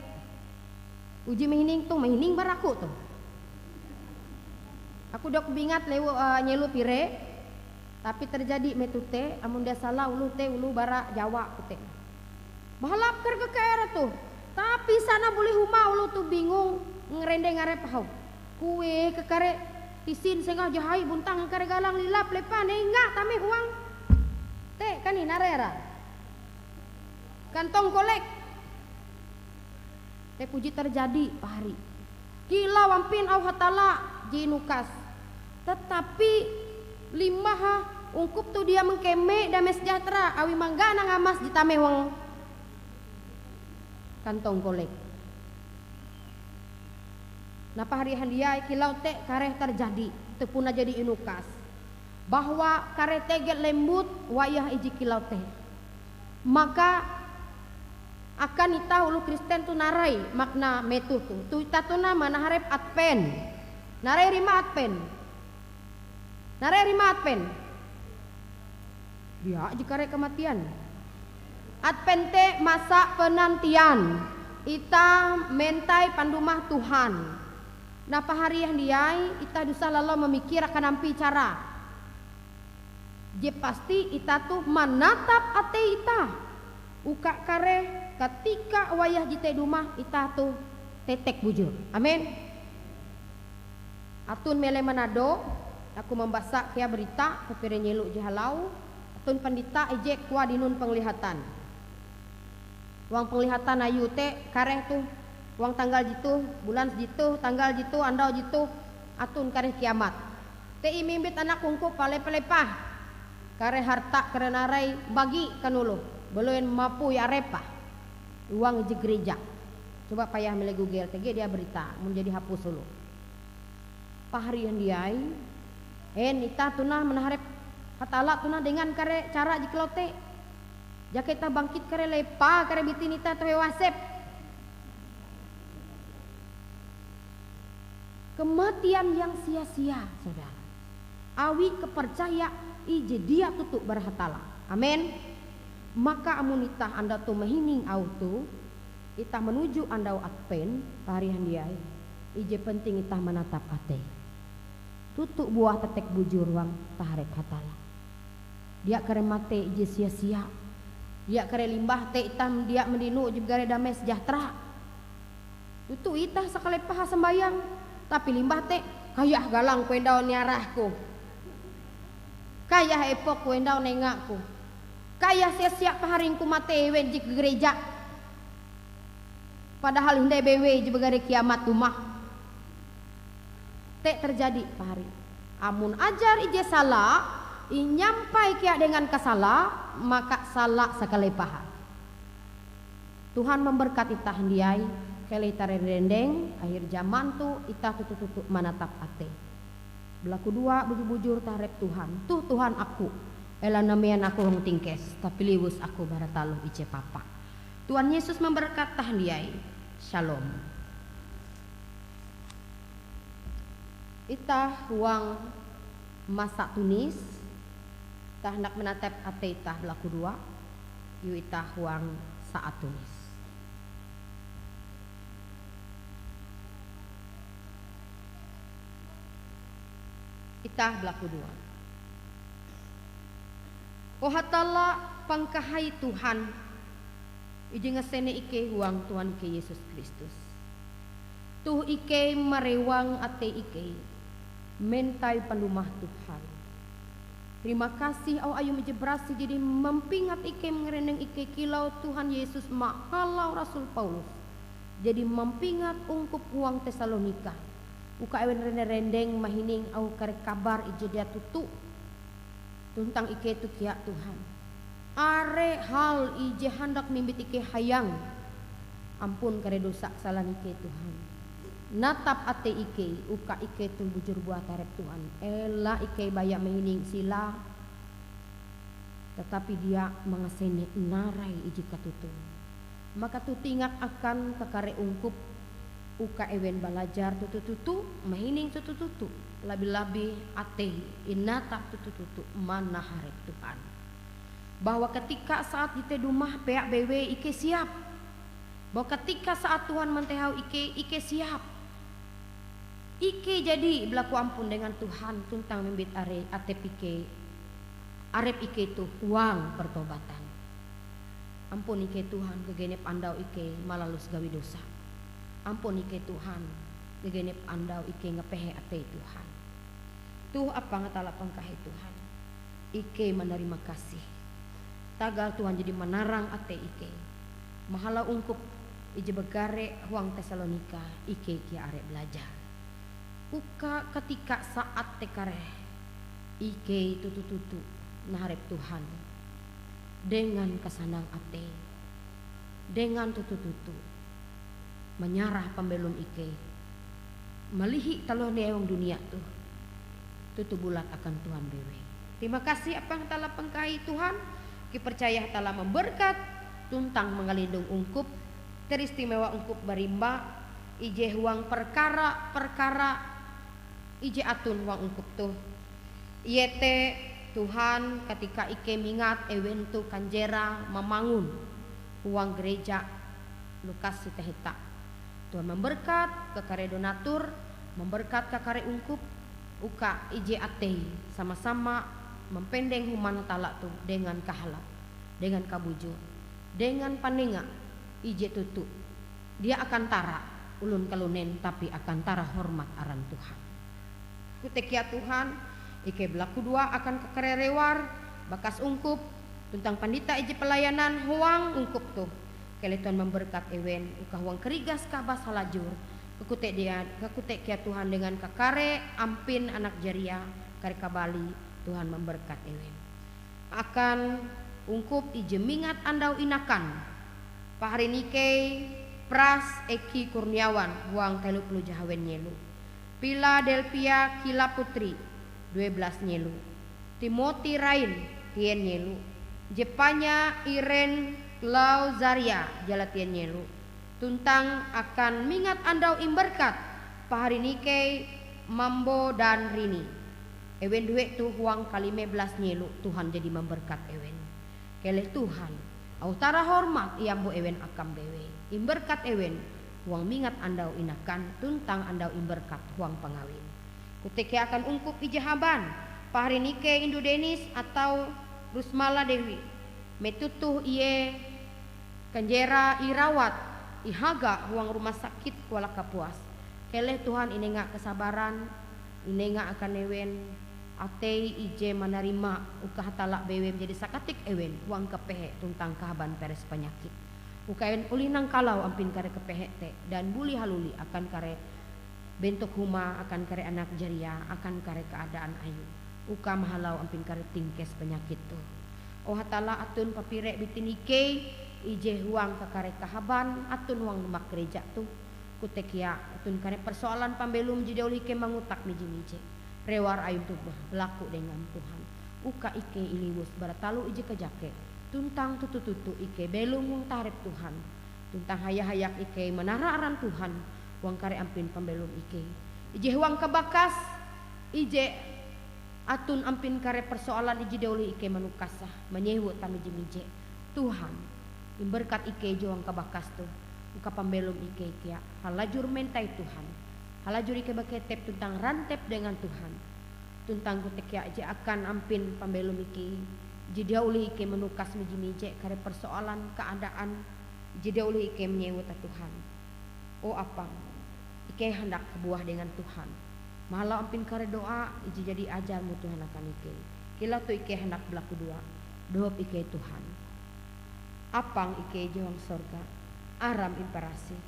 Uji mahining toh, mahining bara aku toh. Aku dah kubingat lewu, eh, nyelo pire, tapi terjadi metoh te, amun dia salah oloh te, oloh bara Jawa kote. Bahalap kare K K R toh. Tapi sana buli huma oloh tu bingung, ngerendeng arep hau. Kueh kakare tisin sengah jahai buntang kare galang lilap lepa nenga tame huang. Te kani narera. Kantong kolek. Te puji terjadi pahari. Kilau ampin auh Hatalla je inukas. Tetapi limbah ungkup tu dia mengkeme damai sejahtera awi mangganang amas je tame huang kantong kolek. Nah pahari handiai kilau te kareh terjadi, tepuna jadi inukas. Bahwa kareh tegel lembut wayah ije kilau te. Maka akan itah oloh Kristen tu narai makna metoh tu. Tu itah tu nah manaharep Advent. Narai rima Advent. Narai rima Advent. Dia je kareh kematian. Advent te masa penantian. Itah mentai pandumah Tuhan. Nah pahari handiai itah dusah lalau memikir akan ampie cara. Je pasti itah toh manatap atei itah uka kareh katika wayah jete dumah itah toh tetek bujur. Amen. Aton mele Manado, aku mambasa kea berita, tapi re nyelo je halau, aton pandita ije kua dinon penglihatan. Huang penglihatan ayue te kareh toh huang tanggal jitoh, bulan jitoh, tanggal jitoh, andau jitoh, aton kareh kiamat. Te imimbit anak ungkup pale-palepah. Kare harta kare narai bagi kanoloh, beluen mapui arepah. Huang ije gereja. Coba payah mele Google, tege dia berita, mun jadi hapus oloh. Pahari handiai, en itah tunah manaharep Hatalla tunah dengan kare cara je kilau te. Jaka itah bangkit kare lepa kare bitin itah toh hewasep. Kematian yang sia-sia, saudara. Awi kepercaya ije dia tutu bara Hatalla. Amen. Maka amon itah andau toh mahining auh toh, itah manuju andau Advent, pahari handiai, ije penting itah manatap atei. Tutu buah tetek bujur huang taharep Hatalla. Dia kare mate ije sia-sia. Dia kare limbah te itah dia mandino ije bagare damai sejahtera. Tutu itah sakalepaha sambayang, tapi limbah te kayah galangku endau niarahku. Kayah epokku endau nengaku. Kayah sia-sia paharingku mate ewen je gereja. Padahal hindai bewei je bagare kiamat dumah. Te terjadi pahari. Amon ajar ije sala, inyampai kea dengan kasala, maka sala sakalepaha. Tuhan memberkat itah handiai, keleh tarendeng-rendeng, akhir jaman toh itah tutu-tutu manatap atei. Balakudoa bujur-bujur taharep Tuhan, toh Tuhan aku, ela namean aku hong tingkes, tapi liwus aku bara taloh ije papa. Tuhan Yesus memberkat tah handiai. Shalom. Itah huang masa tunis, tah handak manatap atei itah balakudoa, yue itah huang saat tunis. Itah balakudoa. O Hatalla pangkahai Tuhan, ije ngasene ikei huang Tuhan ikei Yesus Kristus. Toh ikei marewang atei ikei, mentai pandumah Tuhan. Terima kasih auh ayum ije barasih jadi mampingat ikei mangarendeng ikei kilau Tuhan Yesus mahalau Rasul Paulus. Jadi mampingat ungkup huang Tesalonika, uka ewen rende-rendeng mahining auh kare kabar ije dia tutu tuntang ikei toh kea Tuhan. Are hal ije handak mimbit ikei hayang ampun kare dosa kasalan ikei Tuhan. Natap atei ikei uka ikei toh bujur buah taharep Tuhan. Ela ikei baya mahining sila, tetapi dia mangasene narai ije katutu. Maka toh tingat akan kakare ungkup uka ewen balajar toto-toto, mahining toto-toto, labi-labi atei inatap toto-toto manaharep Tuhan. Bahwa katika saat jete dumah pea bewei ikei siap. Bahwa katika saat Tuhan mantehau ikei, ikei siap. Ikei jadi balaku ampun dengan Tuhan tuntang mimbit are atep ikei, arep ikei toh huang pertobatan. Ampun ikei Tuhan, gagenep andau ikei malalus gawi dosa. Ampun ikei Tuhan, gagenep andau ikei ngapehe atei Tuhan. Toh apang Hatalla pangkahai Tuhan, ikei manarima kasih. Tagal Tuhan jadi manarang atei ikei. Mahalau ungkup ije bagare huang Tesalonika, ikei kea are belajar. Uka katika saat te kareh, ikei toto-toto naharep Tuhan dengan kasanang atei, dengan toto-toto manyarah pambelom ikei, malihi taloh newang dunia toh, toto bulat akan Tuhan bewei. Terima kasih apang Hatalla pangkahai Tuhan, ikei percaya Hatalla mamberkat tuntang mangalindong ungkup, teristimewa ungkup barimba, ije huang perkara-perkara ije aton huang ungkup toh. Iete Tuhan, katika ikei mingat ewen toh kanjerae mamangun huang gereja Lukas Siteheta. Tuhan mamberkat kakare donatur, mamberkat kakare ungkup, uka ije atei sama-sama mampendeng human Hatalla toh dengan kahalap, dengan kabujur, dengan panenga ije toto. Dia akan tara ulun kalunen, tapi akan tara hormat aran Tuhan. Kute kea Tuhan, ikei balakudoa akan kakare rewar, bakas ungkup, tuntang pandita ije pelayanan huang ungkup toh. Keleh Tuhan mamberkat ewen, uka huang karigas kabas halajur, kakute dia, kakute kea Tuhan dengan kakare ampin anak jariae, kare kabalie, Tuhan mamberkat ewen. Akan ungkup ije mingat andau inakan, paharin ikei Pras Eki Kurniawan huang telo puluh jahawen nyelo, Philadelphia Kila Putri due belas nyelo, Timothy Rain tien nyelo, Jepanya Irene Clauzaria jalatien nyelo, tuntang akan mingat andau imberkat paharin ikei Mambo dan Rini. Ewen due toh huang kalime belas nyelo Tuhan jadi mamberkat ewen. Keleh Tuhan, auh tara hormat iambo ewen akam bewei. Imberkat ewen huang mingat andau inakan tuntang andau imberkat huang pangawin. Kute kea akan ungkup ije haban, paharin ikei Indu Denis atau Rusmala Dewi. Metoh toh ie kanjerae irawat, ihaga huang rumah sakit kuala kapuas. Keleh Tuhan inenga kesabaran, inenga akan ewen atei ije manarima uka Hatalla bewei manjadi sakatik ewen huang kapehe tuntang kahaban peres panyakit. Uka ewen olih nangkalau ampin kare kapehe te dan buli haluli akan kare bentok huma, akan kare anak jariae, akan kare keadaan ayue, uka mahalau ampin kare tingkes panyakit toh. O Hatalla, aton papire bitin ikei ije huang kakare kahaban aton huang lemak gereja toh. Kute kea aton kare persoalan pambelom je dia olih ikei mangotak mije-mije. Rewar ayum toh balaku dengan Tuhan, uka ikei iliwus bara taloh ije kajake, tuntang toto-toto ikei belom huang taharep Tuhan. Tuntang haya-hayak ikei manara aran Tuhan huang kare ampin pambelom ikei. Ije huang kabakas, ije aton ampin kare persoalan ije dia olih ikei manukasa, manyewu tame mije-mije. Tuhan, imberkat ikei ije huang kabakas toh, uka pambelom ikei kea halajur mentai Tuhan. Halajur ikei baketep tuntang rantep dengan Tuhan. Tuntang kute kea ije akan ampin pambelom ikei, ije dia olih ikei manukas mije-mije kare persoalan, keadaan, ije dia olih ikei manyewu ta Tuhan. O apang, ikei handak kabuah dengan Tuhan. Mahalau ampin kare doa ije jadi ajar-Mu Tuhan akan ikei. Kilau toh ikei handak balakudoa, dohop ikei Tuhan. Apang ikei ije huang sorga, aram imparasih.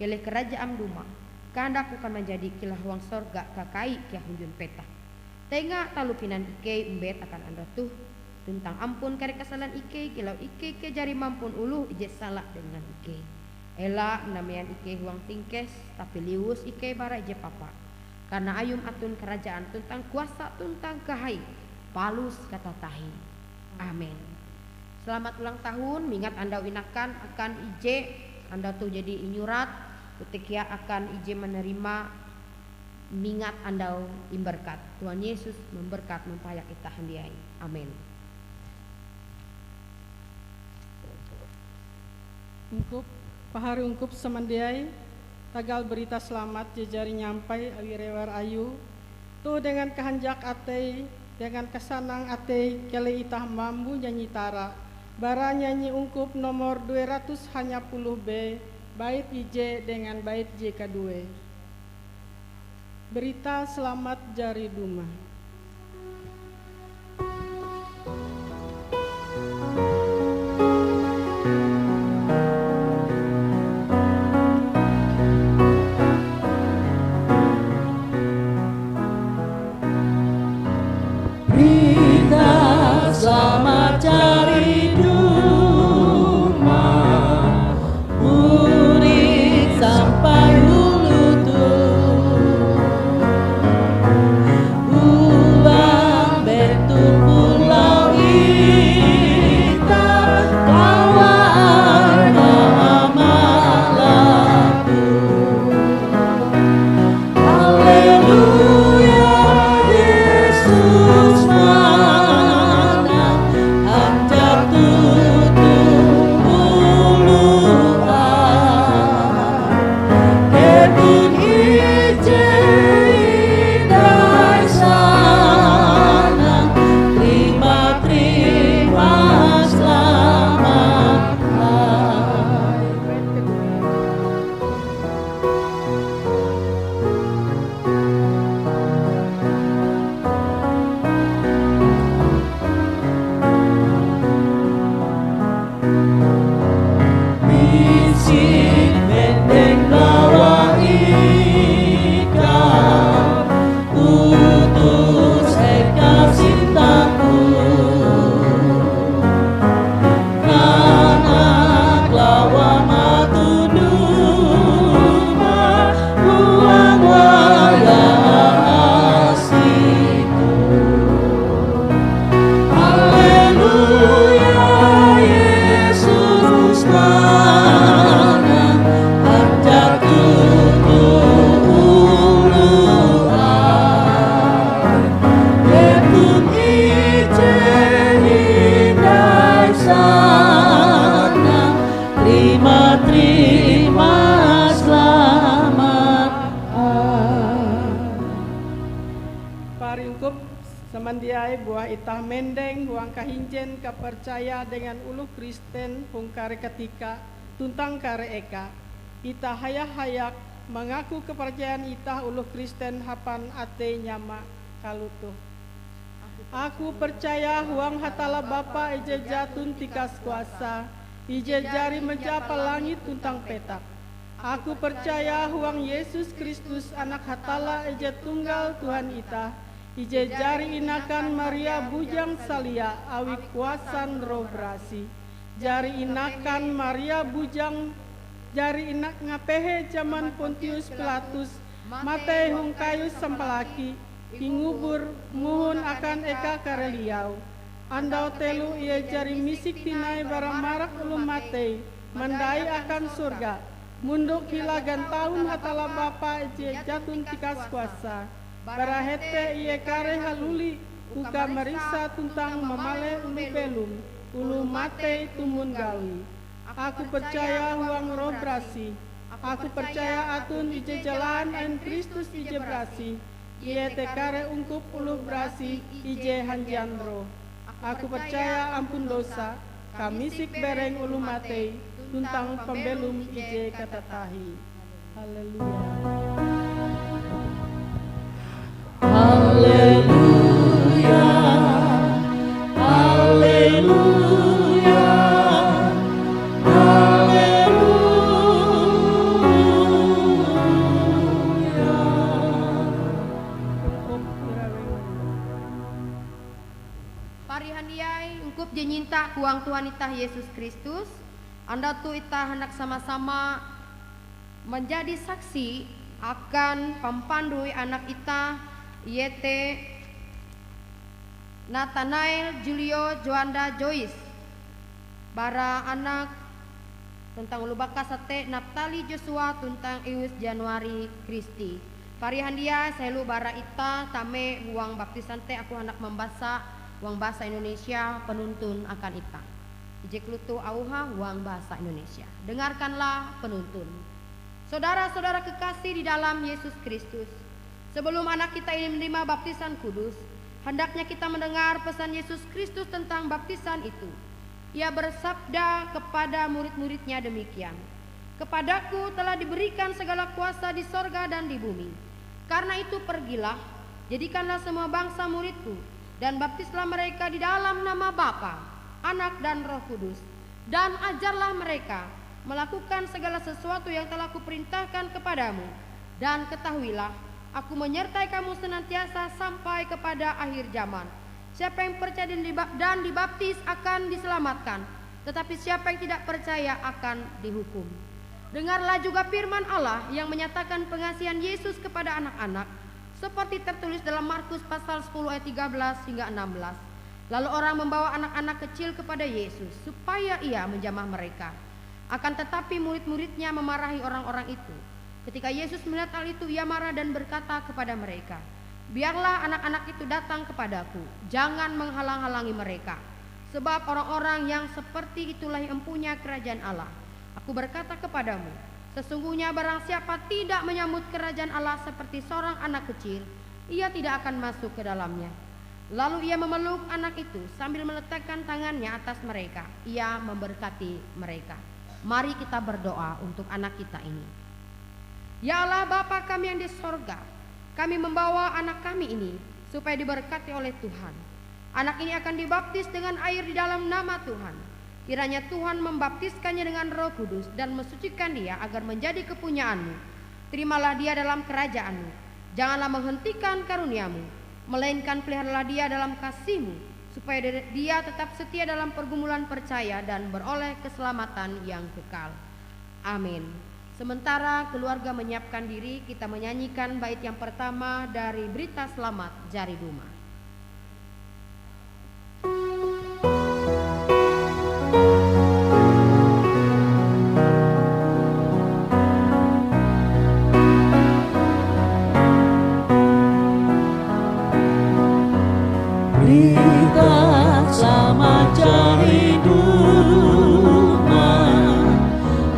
Keleh karajaan-Mu dumah, kahandak-Mu akan manjadi kilau huang sorga kakai kea hunjun petak. Tenga taloh kinan ikei ombet akan andau toh, tuntang ampun kare kasalan ikei kilau ikei kea jari mampun oloh ije sala dengan ikei. Ela manamean ikei huang tingkes, tapi liwus ikei bara ije papa. Karana ayum aton karajaan tuntang kuasa tuntang kahai palus katatahie. Amen. Selamat ulang tahun, mingat andau inakan akan ije andau toh jadi inyurat, kute kea akan ije manarima mingat andau imberkat. Tuhan Yesus mamberkat mampahayak itah handiai. Amen. Ungkup, pahari ungkup samandiai, tagal berita selamat je jari nyampai awi rewar ayue, toh dengan kahanjak atei, dengan kasanang atei, keleh itah mambo nyanyi tara, Bara nyanyi ungkup nomor due ratus hanya puluh B, bait ije dengan bait je kaduee. Berita Selamat jari dumah. Berita Selamat jari dumah, murid sampai ulu toh. Huang bentok pulau itah, lawa arga ama laku. Haleluya, Yesus manang, hanjak toto oloh. Keton ije hindai sana, terima, terima selamat. Misik mendeng lawa ikau, utus eka sintaku. Kanak lawa maton dumah huang wayah asih toh. Haleluya, Yesus manang, hanjak toto oloh. Keton ije hindai sana, terima, terima selamat. Pari ungkup samandiai, buah itah mendeng huang kahinjen kapercaya dengan oloh Kristen hong kare katika tuntang kare eka. Itah haya-hayak mangaku kapercayan itah oloh Kristen hapan atei nyama kalotoh. Aku percaya huang Hatalla Bapa ije jaton tikas kuasa, ije jari manjapa langit tuntang petak. Aku percaya huang Yesus Kristus, Anak Hatalla ije tunggal Tuhan itah, ije jari inakan Maria bujang salia awi kuasan Roh Barasih. Jari inakan Maria bujang, jari ina-, ngapehe jaman Pontius Pilatus, matei hong kayu sampalaki, ingubur, mohon akan eka kareh liau. Andau telo ie jari misik tinai bara marak oloh matei, mandai akan sorga, mondok hila gantaun Hatalla Bapa je jaton tikas kuasa. Bara hete ie kareh haluli uka mariksa tuntang mamale oloh belom, oloh matei tumon gawie. Aku percaya huang Roh Barasih. Aku percaya aton ije jalan ain Kristus ije barasih, iete kare ungkup oloh barasih ije hanjean roh. Aku percaya ampun dosa, kamisik bereng oloh matei, tuntang pambelom ije katatahie. Haleluya. Haleluya. Haleluya. Haleluya. Parihandiai ungkup je nyinta huang Tuhan itah Yesus Kristus, andau toh itah handak sama-sama manjadi saksi akan pampandoi anak itah, iete Nathanael Julio Joanda Joyce, bara anak tuntang oloh bakas atei Naphtali Joshua tuntang Ius Januari Christie. Parihandiai selo bara itah tame huang baptisan te, aku handak mambasa huang bahasa Indonesia penuntun akan itah. Ije kalotoh auhe huang bahasa Indonesia. Dengarkanlah penuntun. Saudara-saudara kekasih di dalam Yesus Kristus, sebelum anak kita ini menerima baptisan kudus, hendaknya kita mendengar pesan Yesus Kristus tentang baptisan itu. Ia bersabda kepada murid-muridnya demikian, "Kepadaku telah diberikan segala kuasa di sorga dan di bumi. Karena itu pergilah, jadikanlah semua bangsa muridku, dan baptislah mereka di dalam nama Bapa, Anak, dan Roh Kudus, dan ajarlah mereka melakukan segala sesuatu yang telah kuperintahkan kepadamu. Dan ketahuilah, aku menyertai kamu senantiasa sampai kepada akhir zaman." Siapa yang percaya dan diba-, dan dibaptis akan diselamatkan, tetapi siapa yang tidak percaya akan dihukum. Dengarlah juga firman Allah yang menyatakan pengasihan Yesus kepada anak-anak, seperti tertulis dalam Markus pasal sepuluh ayat tiga belas hingga enam belas. Lalu orang membawa anak-anak kecil kepada Yesus, supaya Ia menjamah mereka. Akan tetapi murid-muridnya memarahi orang-orang itu. Ketika Yesus melihat hal itu, Ia marah dan berkata kepada mereka, "Biarlah anak-anak itu datang kepada-Ku, jangan menghalang-halangi mereka. Sebab orang-orang yang seperti itulah yang empunya kerajaan Allah. Aku berkata kepadamu, sesungguhnya barang siapa tidak menyambut kerajaan Allah seperti seorang anak kecil, ia tidak akan masuk ke dalamnya." Lalu Ia memeluk anak itu sambil meletakkan tangannya atas mereka. Ia memberkati mereka. Mari kita berdoa untuk anak kita ini. Ya Allah, Bapa kami yang di sorga, kami membawa anak kami ini supaya diberkati oleh Tuhan. Anak ini akan dibaptis dengan air di dalam nama Tuhan. Kiranya Tuhan membaptiskannya dengan Roh Kudus dan mensucikan dia agar menjadi kepunyaan-Mu. Terimalah dia dalam kerajaan-Mu. Janganlah menghentikan karunia-Mu, melainkan peliharalah dia dalam kasih-Mu, supaya de-, dia tetap setia dalam pergumulan percaya dan beroleh keselamatan yang kekal. Amin. Sementara keluarga menyiapkan diri, kita menyanyikan bait yang pertama dari Berita Selamat Jari Dumah. Berita Selamat Jari Dumah,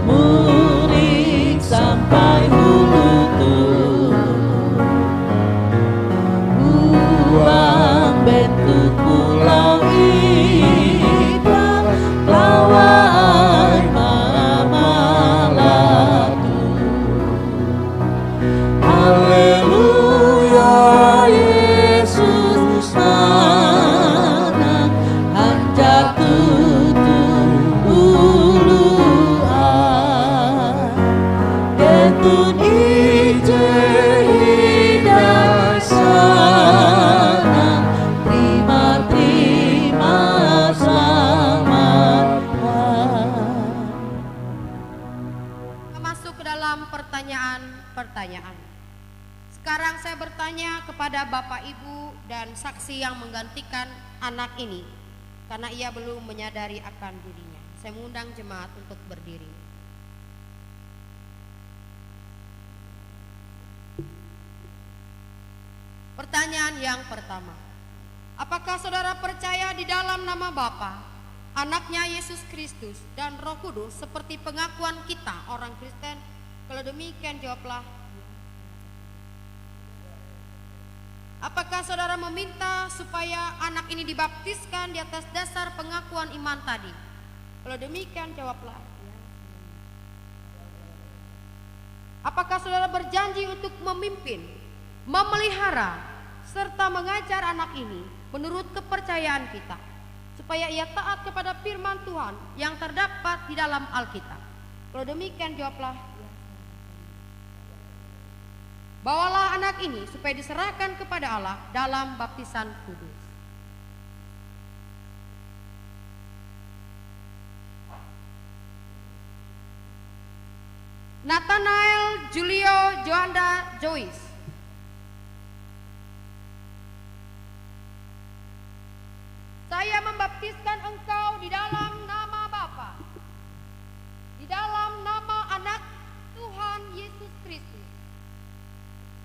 murid sampai hulu toh. Huang bentok pulau Iba, lawai mamalah toh. Haleluya, Yesus manang, hanjak toto olohan. Keton ije hindai sanan, terima, terima selamat. Masuk ke dalam pertanyaan-pertanyaan. Sekarang saya bertanya kepada Bapak, Ibu, dan saksi yang menggantikan anak ini, karena ia belum menyadari akan dirinya. Saya mengundang jemaat untuk berdiri. Pertanyaan yang pertama, apakah saudara percaya di dalam nama Bapa, Anaknya Yesus Kristus, dan Roh Kudus seperti pengakuan kita orang Kristen? Kalau demikian, jawablah. Apakah saudara meminta supaya anak ini dibaptiskan di atas dasar pengakuan iman tadi? Kalau demikian, jawablah. Apakah saudara berjanji untuk memimpin, memelihara, serta mengajar anak ini menurut kepercayaan kita, supaya ia taat kepada firman Tuhan yang terdapat di dalam Alkitab? Kalau demikian, jawablah, "Ya." Bawalah anak ini supaya diserahkan kepada Allah dalam baptisan kudus. Nathanael Julio Joanda Joyce. Saya membaptiskan engkau di dalam nama Bapa, di dalam nama Anak Tuhan Yesus Kristus,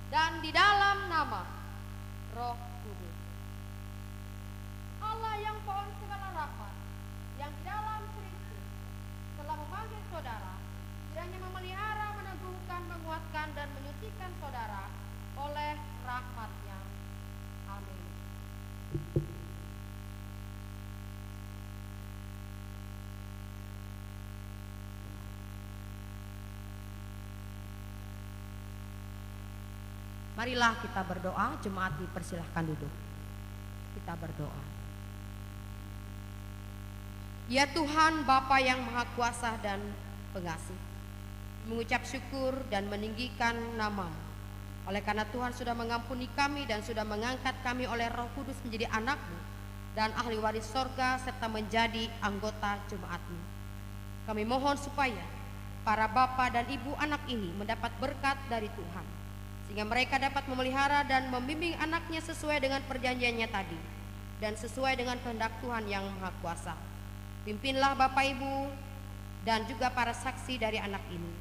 dan di dalam nama Roh Kudus. Allah yang pohon segala rahmat, yang di dalam Kristus telah memanggil saudara, kiranya memelihara, meneguhkan, menguatkan, dan menyucikan saudara oleh rahmat-Nya. Amin. Marilah kita berdoa, jemaat dipersilahkan duduk. Kita berdoa. Ya Tuhan, Bapa yang Maha Kuasa dan Pengasih, mengucap syukur dan meninggikan nama-Mu. Oleh karena Tuhan sudah mengampuni kami dan sudah mengangkat kami oleh Roh Kudus menjadi anak-Mu dan ahli waris sorga serta menjadi anggota jemaat-Mu. Kami mohon supaya para bapa dan ibu anak ini mendapat berkat dari Tuhan, sehingga mereka dapat memelihara dan membimbing anaknya sesuai dengan perjanjiannya tadi dan sesuai dengan kehendak Tuhan Yang Maha Kuasa. Pimpinlah Bapak Ibu dan juga para saksi dari anak ini,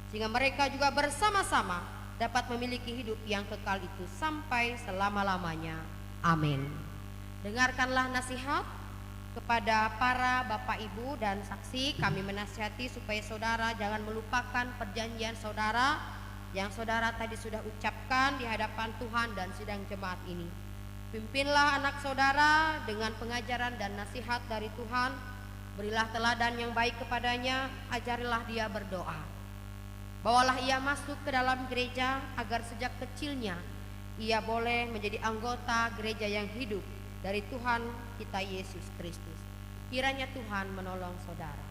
sehingga mereka juga bersama-sama dapat memiliki hidup yang kekal itu sampai selama-lamanya. Amin. Dengarkanlah nasihat kepada para bapak ibu dan saksi. Kami menasihati supaya saudara jangan melupakan perjanjian saudara yang saudara tadi sudah ucapkan di hadapan Tuhan dan sidang jemaat ini. Pimpinlah anak saudara dengan pengajaran dan nasihat dari Tuhan. Berilah teladan yang baik kepadanya, ajarilah dia berdoa. Bawalah ia masuk ke dalam gereja agar sejak kecilnya ia boleh menjadi anggota gereja yang hidup dari Tuhan kita Yesus Kristus. Kiranya Tuhan menolong saudara.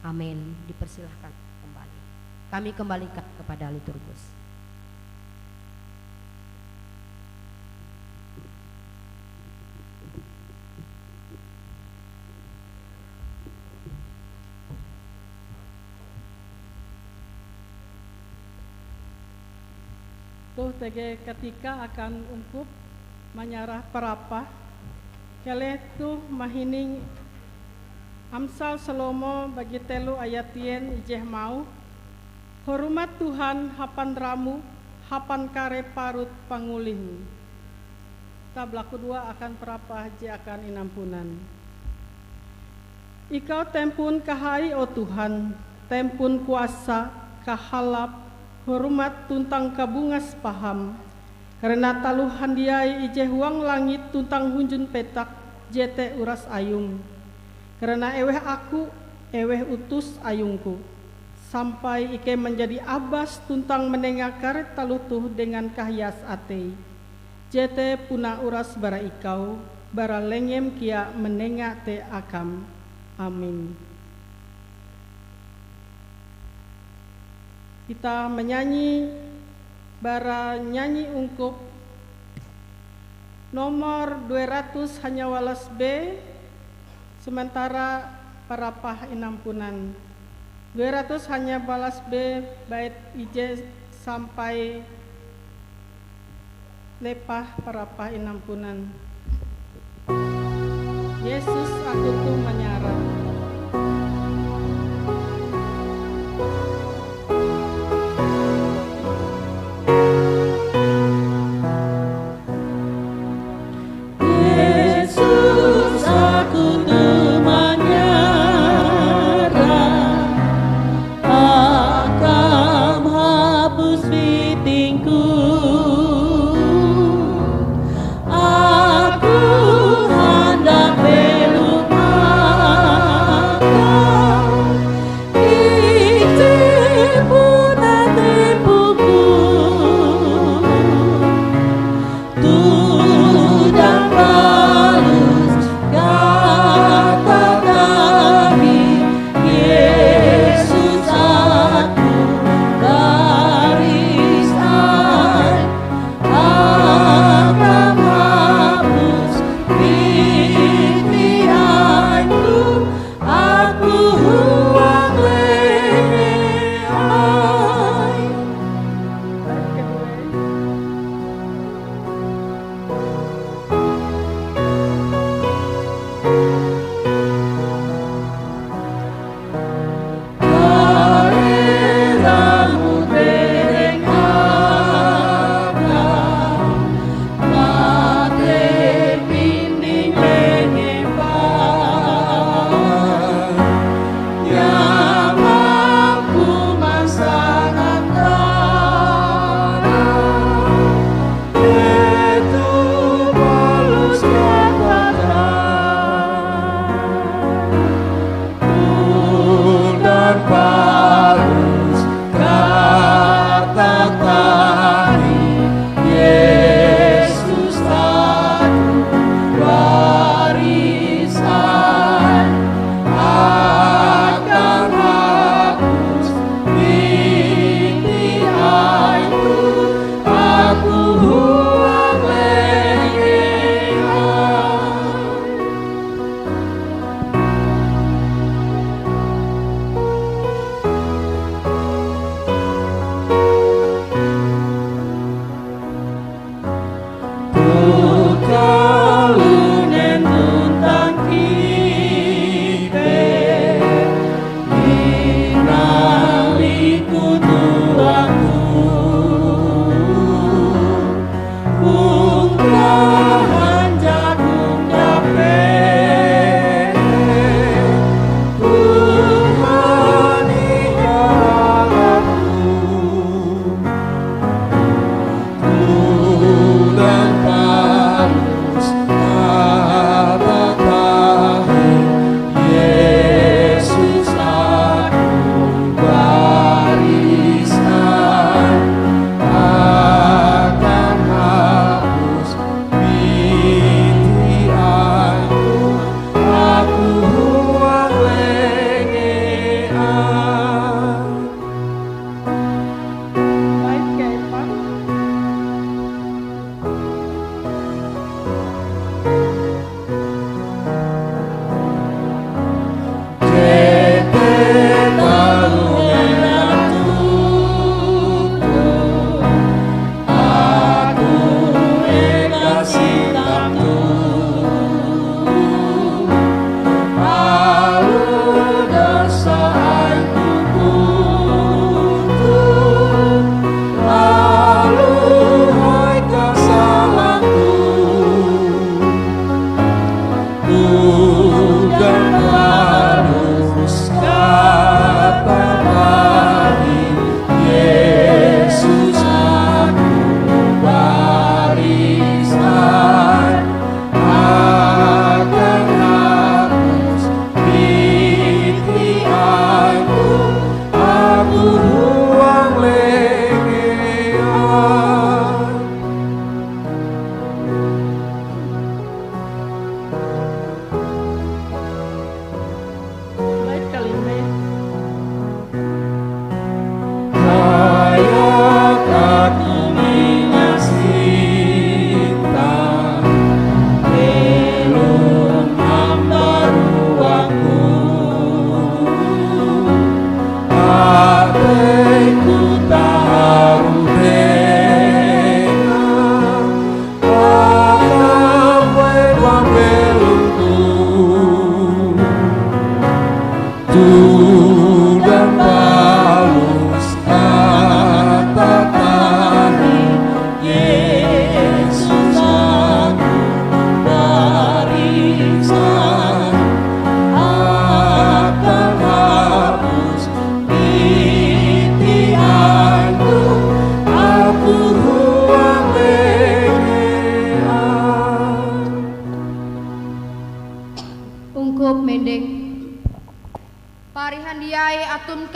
Amin. Dipersilahkan kembali. Kami kembalikan kepada liturgus. Toh tege katika akan ungkup manyarah parapah, keleh toh mahining Amsal Salomo bagi telo ayat tien ijeh mauh, "Hormat Tuhan hapan ramo, hapan kare parut pangulih." Tab lakudoa akan parapah je akan inampunan. Ikau tempon kahai, o Tuhan, tempon kuasa, kahalap, hormat tuntang kabungas paham. Karena taloh handiai ije huang langit tuntang hunjun petak, jete uras ayum. Karena eweh aku, eweh utus ayungku, sampai ikei manjadi abas tuntang manenga kare taloh toh dengan kahias atei. Jete puna uras bara ikau, bara lengem kea manenga te akam. Amin. Kita menyanyi bara nyanyi ungkup nomor dua ratus hanya walas B, sementara parapah inampunan. Dua ratus hanya walas B, bait ije sampai lepah parapah inampunan. Yesus, aku toh manyarah. Yesus, aku toh manyarah. Akam hapus bitingku, aku handak belom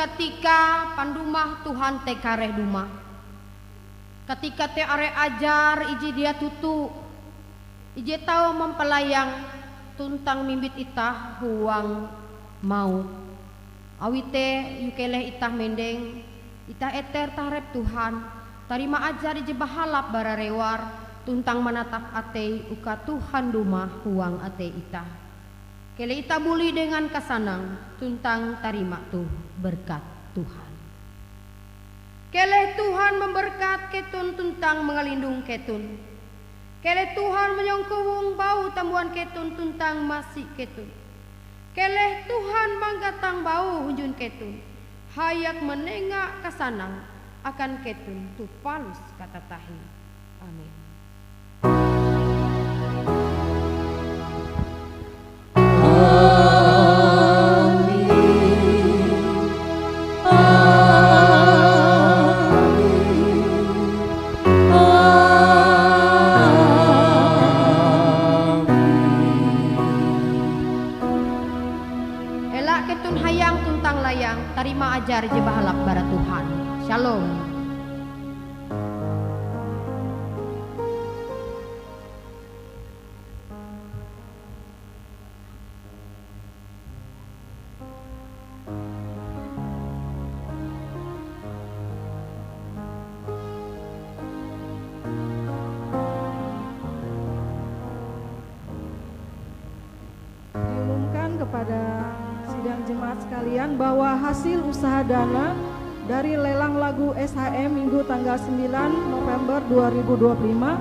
Katika pandumah Tuhan te kareh dumah. Katika te are ajar ije dia toto, ije tau mampalayang tuntang mimbit itah huang maut. Awi te, iu keleh itah mendeng, itah eter taharep Tuhan, tarima ajar ije bahalap bara rewar, tuntang manatap atei uka Tuhan dumah huang atei itah. Keleh itah buli dengan kasanang tuntang tarima toh berkat Tuhan. Keleh Tuhan memberkat keton tuntang mangalindong keton. Keleh Tuhan manyongkowong baue tambuan keton tuntang masi keton. Keleh Tuhan manggatang baue hunjun keton, hayak manenga kasanang akan keton toh palus katatahie. Amin. Ela keton hayang tuntang layang, tarima ajar je bahalap bara Tuhan. Shalom. Diumumkan kepada sidang jemaat sekalian bahwa hasil usaha dana dari lelang lagu S H M Minggu tanggal sembilan November dua ribu dua puluh lima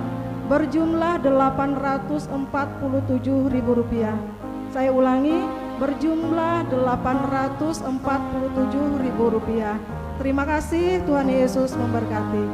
berjumlah delapan ratus empat puluh tujuh ribu rupiah. Saya ulangi, berjumlah delapan ratus empat puluh tujuh ribu rupiah. Terima kasih, Tuhan Yesus memberkati.